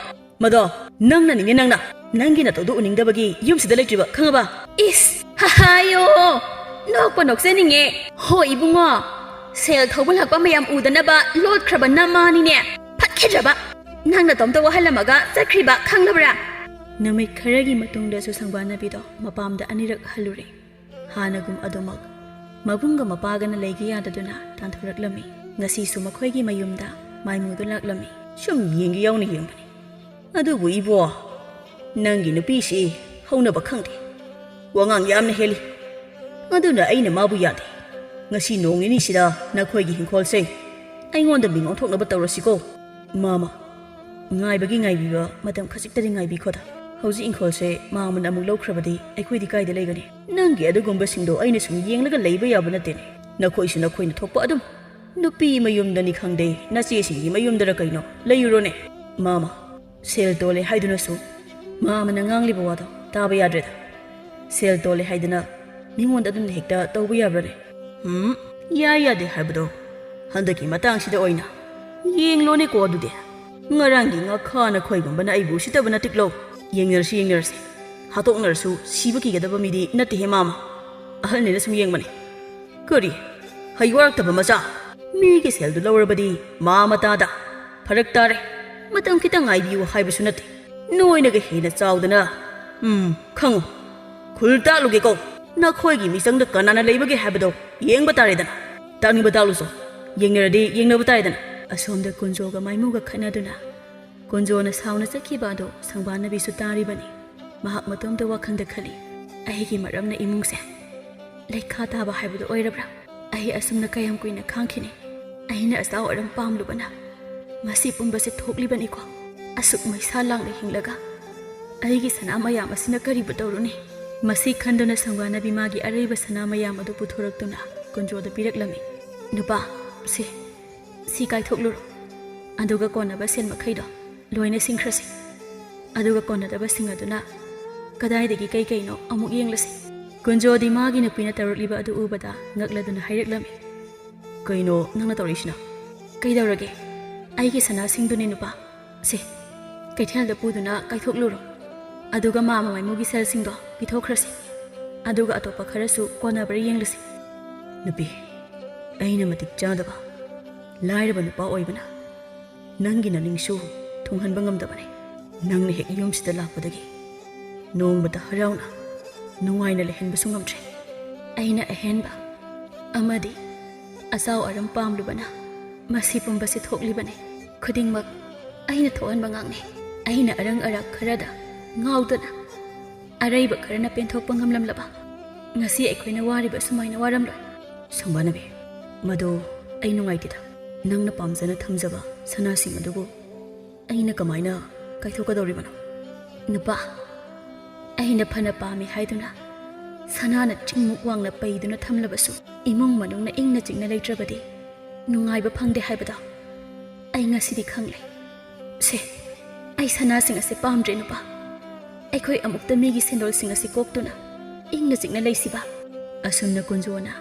ꯃꯗꯣ ꯅꯪꯅꯅꯤꯅꯦ, ꯅꯪꯅ꯫ ꯅꯪꯒꯤ ꯅꯇꯧꯗꯣ ꯎꯅꯤꯡꯗꯕꯒꯤ ꯌꯨꯝꯁꯤꯗ ꯂꯩꯇ꯭ꯔꯤꯕ, ꯈꯪꯉꯕ? ꯏꯁ, ꯍꯥꯏꯌꯣ, ꯅꯣꯛꯄ ꯅꯣꯛꯆꯅꯤꯡꯉꯦ꯫ ꯍꯣ ꯏꯕꯨꯡꯉꯣ, ꯁꯦꯜ ꯊꯧꯕ ꯂꯥꯛꯄ ꯃꯌꯥꯝ ꯎꯗꯅꯕ ꯂꯣꯠꯈ꯭ꯔꯕ ꯅꯃꯥꯅꯤꯅꯦ꯫ ꯐꯠꯈꯤꯗ꯭ꯔꯕ꯫ ꯅꯪ ꯅꯇꯣꯝꯇ ꯋꯥꯍꯜꯂꯝꯃꯒ ꯆꯠꯈ꯭ꯔꯤꯕ, ꯈꯪꯂꯕ꯭ꯔꯥ? ꯅꯨꯃꯤꯠ ꯈꯔꯒꯤ ꯃꯇꯨꯡꯗꯁꯨ ꯁꯪꯕꯥꯅꯕꯤꯗꯣ ꯃꯄꯥꯝꯗ ꯑꯅꯤꯔꯛ ꯍꯜꯂꯨꯔꯦ꯫ ꯍꯥꯟꯅꯒꯨꯝ ꯑꯗꯨꯃꯛ ꯃꯕꯨꯡꯒ ꯃꯄꯥꯒꯅ ꯂꯩꯒꯦ ꯌꯥꯗꯗꯨꯅ ꯇꯥꯟꯊꯣꯔꯛꯂꯝꯃꯤ꯫ ꯉꯁꯤꯁꯨ ꯃꯈꯣꯏꯒꯤ ꯃꯌꯨꯝꯗ ꯃꯥꯏꯃꯨꯗꯨ ꯂꯥꯛꯂꯝꯃꯤ꯫ ꯁꯨꯝ ꯌꯦꯡꯒꯦ ꯌꯥꯎꯅ ꯌꯦꯡꯕꯅꯤ꯫ ꯑꯗꯨꯕꯨ ꯏꯕꯣ, ꯅꯪꯒꯤ ꯅꯨꯄꯤꯁꯤ ꯍꯧꯅꯕ ꯈꯪꯗꯦ꯫ ꯋꯥꯉꯥꯡ ꯌꯥꯝꯅ ꯍꯦꯜꯂꯤ꯫ ꯑꯗꯨꯅ ꯑꯩꯅ ꯃꯥꯕꯨ ꯌꯥꯗꯦ꯫ ꯉꯁꯤ ꯅꯣꯡ ꯅꯤꯅꯤꯁꯤꯗ ꯅꯈꯣꯏꯒꯤ ꯍꯤꯡꯈꯣꯜꯁꯦ ꯑꯩꯉꯣꯟꯗ ꯃꯤꯡ ꯑꯣꯟꯊꯣꯛꯅꯕ ꯇꯧꯔꯁꯤꯀꯣ꯫ ꯃꯥꯃ, ꯉꯥꯏꯕꯒꯤ ꯉꯥꯏꯕꯤꯕ ꯃꯇꯝ ꯈꯖꯤꯛꯇꯗꯤ ꯉꯥꯏꯕꯤꯈꯣꯗ꯫ ꯍꯧꯖꯤꯛ ꯏꯪꯈꯣꯜꯁꯦ ꯃꯥꯃꯅ ꯑꯃꯨꯛ ꯂꯧꯈ꯭ꯔꯕꯗꯤ ꯑꯩꯈꯣꯏꯗꯤ ꯀꯥꯏꯗ ꯂꯩꯒꯅꯤ? ꯅꯪꯒꯤ ꯑꯗꯨꯒꯨꯝꯕꯁꯤꯡꯗꯣ ꯑꯩꯅ ꯁꯨꯝ ꯌꯦꯡꯂꯒ ꯂꯩꯕ ꯌꯥꯕ ꯅꯠꯇꯦꯅꯦ꯫ ꯅꯈꯣꯏꯁꯨ ꯅꯈꯣꯏꯅ ꯊꯣꯛꯄ ꯑꯗꯨꯝ꯫ ꯅꯨꯄꯤ ꯃꯌꯨꯝꯗꯅꯤ ꯈꯪꯗꯦ, ꯅꯆꯦꯁꯤꯡꯒꯤ ꯃꯌꯨꯝꯗꯔ ꯀꯩꯅꯣ, ꯂꯩꯔꯨꯔꯣꯅꯦ꯫ ꯃꯥꯃ, ꯁꯦꯜ ꯇꯣꯜꯂꯦ ꯍꯥꯏꯗꯨꯅꯁꯨ ꯃꯥꯃꯅ ꯉꯥꯡꯂꯤꯕ ꯋꯥꯗꯣ ꯇꯥꯕ ꯌꯥꯗ꯭ꯔꯦꯗ꯫ ꯁꯦꯜ ꯇꯣꯜꯂꯦ ꯍꯥꯏꯗꯅ ꯃꯤꯉꯣꯟꯗ ꯑꯗꯨꯝꯅ ꯍꯦꯛꯇ ꯇꯧꯕ ꯌꯥꯕ꯭ꯔꯅꯦ? ꯎꯝ, ꯌꯥꯏ ꯌꯥꯗꯦ ꯍꯥꯏꯕꯗꯣ ꯍꯟꯗꯛꯀꯤ ꯃꯇꯥꯡꯁꯤꯗ ꯑꯣꯏꯅ ꯌꯦꯡꯂꯣꯅꯦꯀꯣ꯫ ꯑꯗꯨꯗꯤ ꯉꯔꯥꯡꯒꯤ ꯉꯥꯈꯥ ꯅꯈꯣꯏꯒꯨꯝꯕꯅ ꯑꯩꯕꯨ ꯎꯁꯤꯠꯇꯕ ꯅꯠꯇꯤꯛꯂꯣ꯫ ꯌꯦꯡꯅꯔꯁꯤ, ꯌꯦꯡꯅꯔꯁꯤ꯫ ꯍꯥꯠꯇꯣꯛꯅꯔꯁꯨ ꯁꯤꯕ ꯀꯤꯒꯗꯕ ꯃꯤꯗꯤ ꯅꯠꯇꯦꯍꯦ ꯃꯥꯃ꯫ ꯑꯍꯜꯅꯤꯅ ꯁꯨꯝ ꯌꯦꯡꯕꯅꯤ꯫ ꯀꯔꯤ? ꯍꯩ ꯋꯥꯔꯛꯇꯕ ꯃꯆꯥ? ꯃꯤꯒꯤ ꯁꯦꯜꯗꯨ ꯂꯧꯔꯕꯗꯤ ꯃꯥꯃ ꯇꯥꯗ꯫ ꯐꯔꯛ ꯇꯥꯔꯦ꯫ ꯃꯇꯝ ꯈꯤꯇꯪ ꯉꯥꯏꯕꯤꯌꯨ ꯍꯥꯏꯕꯁꯨ ꯅꯠꯇꯦ꯫ ꯅꯣꯏꯅꯒ ꯍꯦꯟꯅ ꯆꯥꯎꯗꯅ꯫ ꯎꯝ, ꯈꯪꯉꯨ꯫ ꯈꯨꯜ ꯇꯥꯛꯂꯨꯒꯦꯀꯣ꯫ ꯅꯈꯣꯏꯒꯤ ꯃꯤꯆꯪꯗ ꯀꯅꯥꯅ ꯂꯩꯕꯒꯦ ꯍꯥꯏꯕꯗꯣ ꯌꯦꯡꯕ ꯇꯥꯔꯦꯗꯅ꯫ ꯇꯥꯛꯅꯤꯡꯕ ꯇꯥꯛꯂꯨꯁꯣ꯫ ꯌꯦꯡꯅꯔꯗꯤ ꯌꯦꯡꯅꯕ ꯇꯥꯔꯦꯗꯅ꯫ ꯑꯁꯣꯝꯗ ꯀꯨꯟꯖꯣꯒ ꯃꯥꯏꯃꯨꯒ ꯈꯠꯅꯗꯨꯅ ꯀꯨꯟꯖꯣꯅ ꯁꯥꯎꯅ ꯆꯠꯈꯤꯕ ꯑꯗꯨ ꯁꯪꯕꯥꯅꯕꯤꯁꯨ ꯇꯥꯔꯤꯕꯅꯤ꯫ ꯃꯍꯥꯛ ꯃꯇꯣꯝꯇ ꯋꯥꯈꯜꯗ ꯈꯜꯂꯤ, "ꯑꯩꯒꯤ ꯃꯔꯝꯅ ꯏꯃꯨꯡꯁꯦ ꯂꯩꯈꯥ ꯇꯥꯕ ꯍꯥꯏꯕꯗꯨ ꯑꯣꯏꯔꯕ꯭ꯔꯥ? ꯑꯩ ꯑꯁꯨꯝꯅ ꯀꯌꯥꯝ ꯀꯨꯏꯅ ꯈꯥꯡꯈꯤꯅꯤ? ꯑꯩꯅ ꯑꯆꯥꯎ ꯑꯔꯝ ꯄꯥꯝꯂꯨꯕꯅ ꯃꯁꯤ ꯄꯨꯝꯕꯁꯦ ꯊꯣꯛꯂꯤꯕꯅꯤꯀꯣ꯫ ꯑꯁꯨꯛ ꯃꯩꯁꯥ ꯂꯥꯡꯅ ꯍꯤꯡꯂꯒ ꯑꯩꯒꯤ ꯁꯅꯥ ꯃꯌꯥꯝ ꯑꯁꯤꯅ ꯀꯔꯤꯕꯨ ꯇꯧꯔꯨꯅꯤ?" ꯃꯁꯤ ꯈꯟꯗꯨꯅ ꯁꯪꯕꯥꯅꯕꯤ ꯃꯥꯒꯤ ꯑꯔꯩꯕ ꯁꯅꯥ ꯃꯌꯥꯝ ꯑꯗꯨ ꯄꯨꯊꯣꯔꯛꯇꯨꯅ ꯀꯨꯟꯖꯣꯗ ꯄꯤꯔꯛꯂꯝꯃꯤ꯫ "ꯅꯨꯄꯥ, ꯁꯦ, ꯁꯤ ꯀꯥꯏꯊꯣꯛꯂꯨꯔꯣ꯫ ꯑꯗꯨꯒ ꯀꯣꯟꯅꯕ ꯁꯦꯟ ꯃꯈꯩꯗꯣ ꯂꯣꯏꯅ ꯁꯤꯡꯈ꯭ꯔꯁꯤ꯫ ꯑꯗꯨꯒ ꯀꯣꯟꯅꯗꯕꯁꯤꯡ ꯑꯗꯨꯅ ꯀꯗꯥꯏꯗꯒꯤ ꯀꯩ ꯀꯩꯅꯣ ꯑꯃꯨꯛ ꯌꯦꯡꯂꯁꯤ꯫" ꯀꯨꯟꯖꯣꯗꯤ ꯃꯥꯒꯤ ꯅꯨꯄꯤꯅ ꯇꯧꯔꯛꯂꯤꯕ ꯑꯗꯨ ꯎꯕꯗ ꯉꯛꯂꯗꯨꯅ ꯍꯥꯏꯔꯛꯂꯝꯃꯤ꯫ "ꯀꯩꯅꯣ ꯅꯪꯅ ꯇꯧꯔꯛꯏꯁꯤꯅ?" "ꯀꯩꯗꯧꯔꯒꯦ? ꯑꯩꯒꯤ ꯁꯅꯥꯁꯤꯡꯗꯨꯅꯤ ꯅꯨꯄꯥ꯫ ꯁꯦ, ꯀꯩꯊꯦꯜꯗ ꯄꯨꯗꯨꯅ ꯀꯥꯏꯊꯣꯛꯂꯨꯔꯣ꯫ ꯑꯗꯨꯒ ꯃꯥꯃ ꯃꯥꯏꯃꯨꯒꯤ ꯁꯦꯜꯁꯤꯡꯗꯣ ꯄꯤꯊꯣꯛꯈ꯭ꯔꯁꯤ꯫ ꯑꯗꯨꯒ ꯑꯇꯣꯞꯄ ꯈꯔꯁꯨ ꯀꯣꯟꯅꯕ꯭ꯔꯥ ꯌꯦꯡꯂꯁꯤ꯫" "ꯅꯨꯄꯤ, ꯑꯩꯅ ꯃꯇꯤꯛ ꯆꯥꯗꯕ ꯂꯥꯏꯔꯕ ꯅꯨꯄꯥ ꯑꯣꯏꯕꯅ ꯅꯪꯒꯤ ꯅꯅꯤꯡꯁꯨ ꯊꯨꯡꯍꯟꯕ ꯉꯝꯗꯕꯅꯤ꯫ ꯅꯪꯅ ꯍꯦꯛ ꯌꯨꯝꯁꯤꯗ ꯂꯥꯛꯄꯗꯒꯤ ꯅꯣꯡꯃꯇ ꯍꯔꯥꯎꯅ ꯅꯨꯡꯉꯥꯏꯅ ꯂꯩꯍꯟꯕꯁꯨ ꯉꯝꯗ꯭ꯔꯦ꯫ ꯑꯩꯅ ꯑꯍꯦꯟꯕ ꯑꯃꯗꯤ ꯑꯆꯥꯎ ꯑꯔꯝ ꯄꯥꯝꯂꯨꯕꯅ ꯃꯁꯤ ꯄꯨꯝꯕꯁꯤ ꯊꯣꯛꯂꯤꯕꯅꯤ꯫ ꯈꯨꯗꯤꯡꯃꯛ ꯑꯩꯅ ꯊꯣꯛꯍꯟꯕ ꯉꯥꯛꯅꯤ꯫ ꯑꯩꯅ ꯑꯔꯪ ꯑꯔꯥꯛ ꯈꯔꯗ ꯉꯥꯎꯗꯅ ꯑꯔꯩꯕ ꯈꯔꯅ ꯄꯦꯟꯊꯣꯛꯄ ꯉꯝꯂꯝꯂꯕ ꯉꯁꯤ ꯑꯩꯈꯣꯏꯅ ꯋꯥꯔꯤꯕ ꯁꯨꯃꯥꯏꯅ ꯋꯥꯔꯝꯂꯣꯏ꯫" "ꯁꯪꯕꯥꯅꯕꯤ, ꯃꯗꯨ ꯑꯩ ꯅꯨꯡꯉꯥꯏꯇꯦꯗ꯫ ꯅꯪꯅ ꯄꯥꯝꯖꯅ ꯊꯝꯖꯕ ꯁꯅꯥꯁꯤꯡ ꯑꯗꯨꯕꯨ ꯑꯩꯅ ꯀꯃꯥꯏꯅ ꯀꯥꯏꯊꯣꯛꯀꯗꯧꯔꯤꯕꯅꯣ?" ꯅꯨꯄꯥ, ꯑꯩꯅ ꯐꯅ ꯄꯥꯝꯃꯤ ꯍꯥꯏꯗꯨꯅ ꯁꯅꯥꯅ ꯆꯤꯡꯃꯨꯛ ꯋꯥꯡꯅ ꯄꯩꯗꯨꯅ ꯊꯝꯂꯕꯁꯨ, ꯏꯃꯨꯡ ꯃꯅꯨꯡꯅ ꯏꯪꯅ ꯆꯤꯛꯅ ꯂꯩꯇ꯭ꯔꯕꯗꯤ ꯅꯨꯡꯉꯥꯏꯕ ꯐꯪꯗꯦ ꯍꯥꯏꯕꯗꯣ ꯑꯩ ꯉꯁꯤꯗꯤ ꯈꯪꯂꯦ꯫ ꯁꯦ, ꯑꯩ ꯁꯅꯥꯁꯤꯡ ꯑꯁꯦ ꯄꯥꯝꯗ꯭ꯔꯦ ꯅꯨꯄꯥ꯫ ꯑꯩꯈꯣꯏ ꯑꯃꯨꯛꯇ ꯃꯤꯒꯤ ꯁꯦꯟꯗꯣꯜꯁꯤꯡ ꯑꯁꯤ ꯀꯣꯛꯇꯨꯅ ꯏꯪꯅ ꯆꯤꯛꯅ ꯂꯩꯁꯤꯕ꯫ ꯑꯁꯨꯝꯅ ꯀꯨꯟꯖꯣꯅ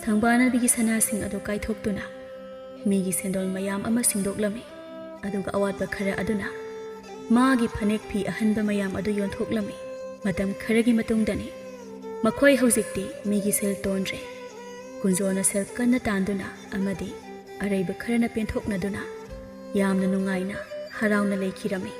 ꯁꯪꯕꯥꯅꯕꯤꯒꯤ ꯁꯅꯥꯁꯤꯡ ꯑꯗꯨ ꯀꯥꯏꯊꯣꯛꯇꯨꯅ ꯃꯤꯒꯤ ꯁꯦꯟꯗꯣꯜ ꯃꯌꯥꯝ ꯑꯃ ꯁꯤꯡꯗꯣꯛꯂꯝꯃꯤ꯫ ꯑꯗꯨꯒ ꯑꯋꯥꯠꯄ ꯈꯔ ꯑꯗꯨꯅ ꯃꯥꯒꯤ ꯐꯅꯦꯛ ꯐꯤ ꯑꯍꯟꯕ ꯃꯌꯥꯝ ꯑꯗꯨ ꯌꯣꯟꯊꯣꯛꯂꯝꯃꯤ꯫ ꯃꯇꯝ ꯈꯔꯒꯤ ꯃꯇꯨꯡꯗꯅꯤ ꯃꯈꯣꯏ ꯍꯧꯖꯤꯛꯇꯤ ꯃꯤꯒꯤ ꯁꯦꯜ ꯇꯣꯟꯗ꯭ꯔꯦ꯫ ꯀꯨꯟꯖꯣꯅ ꯁꯦꯜ ꯀꯟꯅ ꯇꯥꯟꯗꯨꯅ ꯑꯃꯗꯤ ꯑꯔꯩꯕ ꯈꯔꯅ ꯄꯦꯟꯊꯣꯛꯅꯗꯨꯅ ꯌꯥꯝꯅ ꯅꯨꯡꯉꯥꯏꯅ ꯍꯔꯥꯎꯅ ꯂꯩꯈꯤꯔꯝꯃꯤ꯫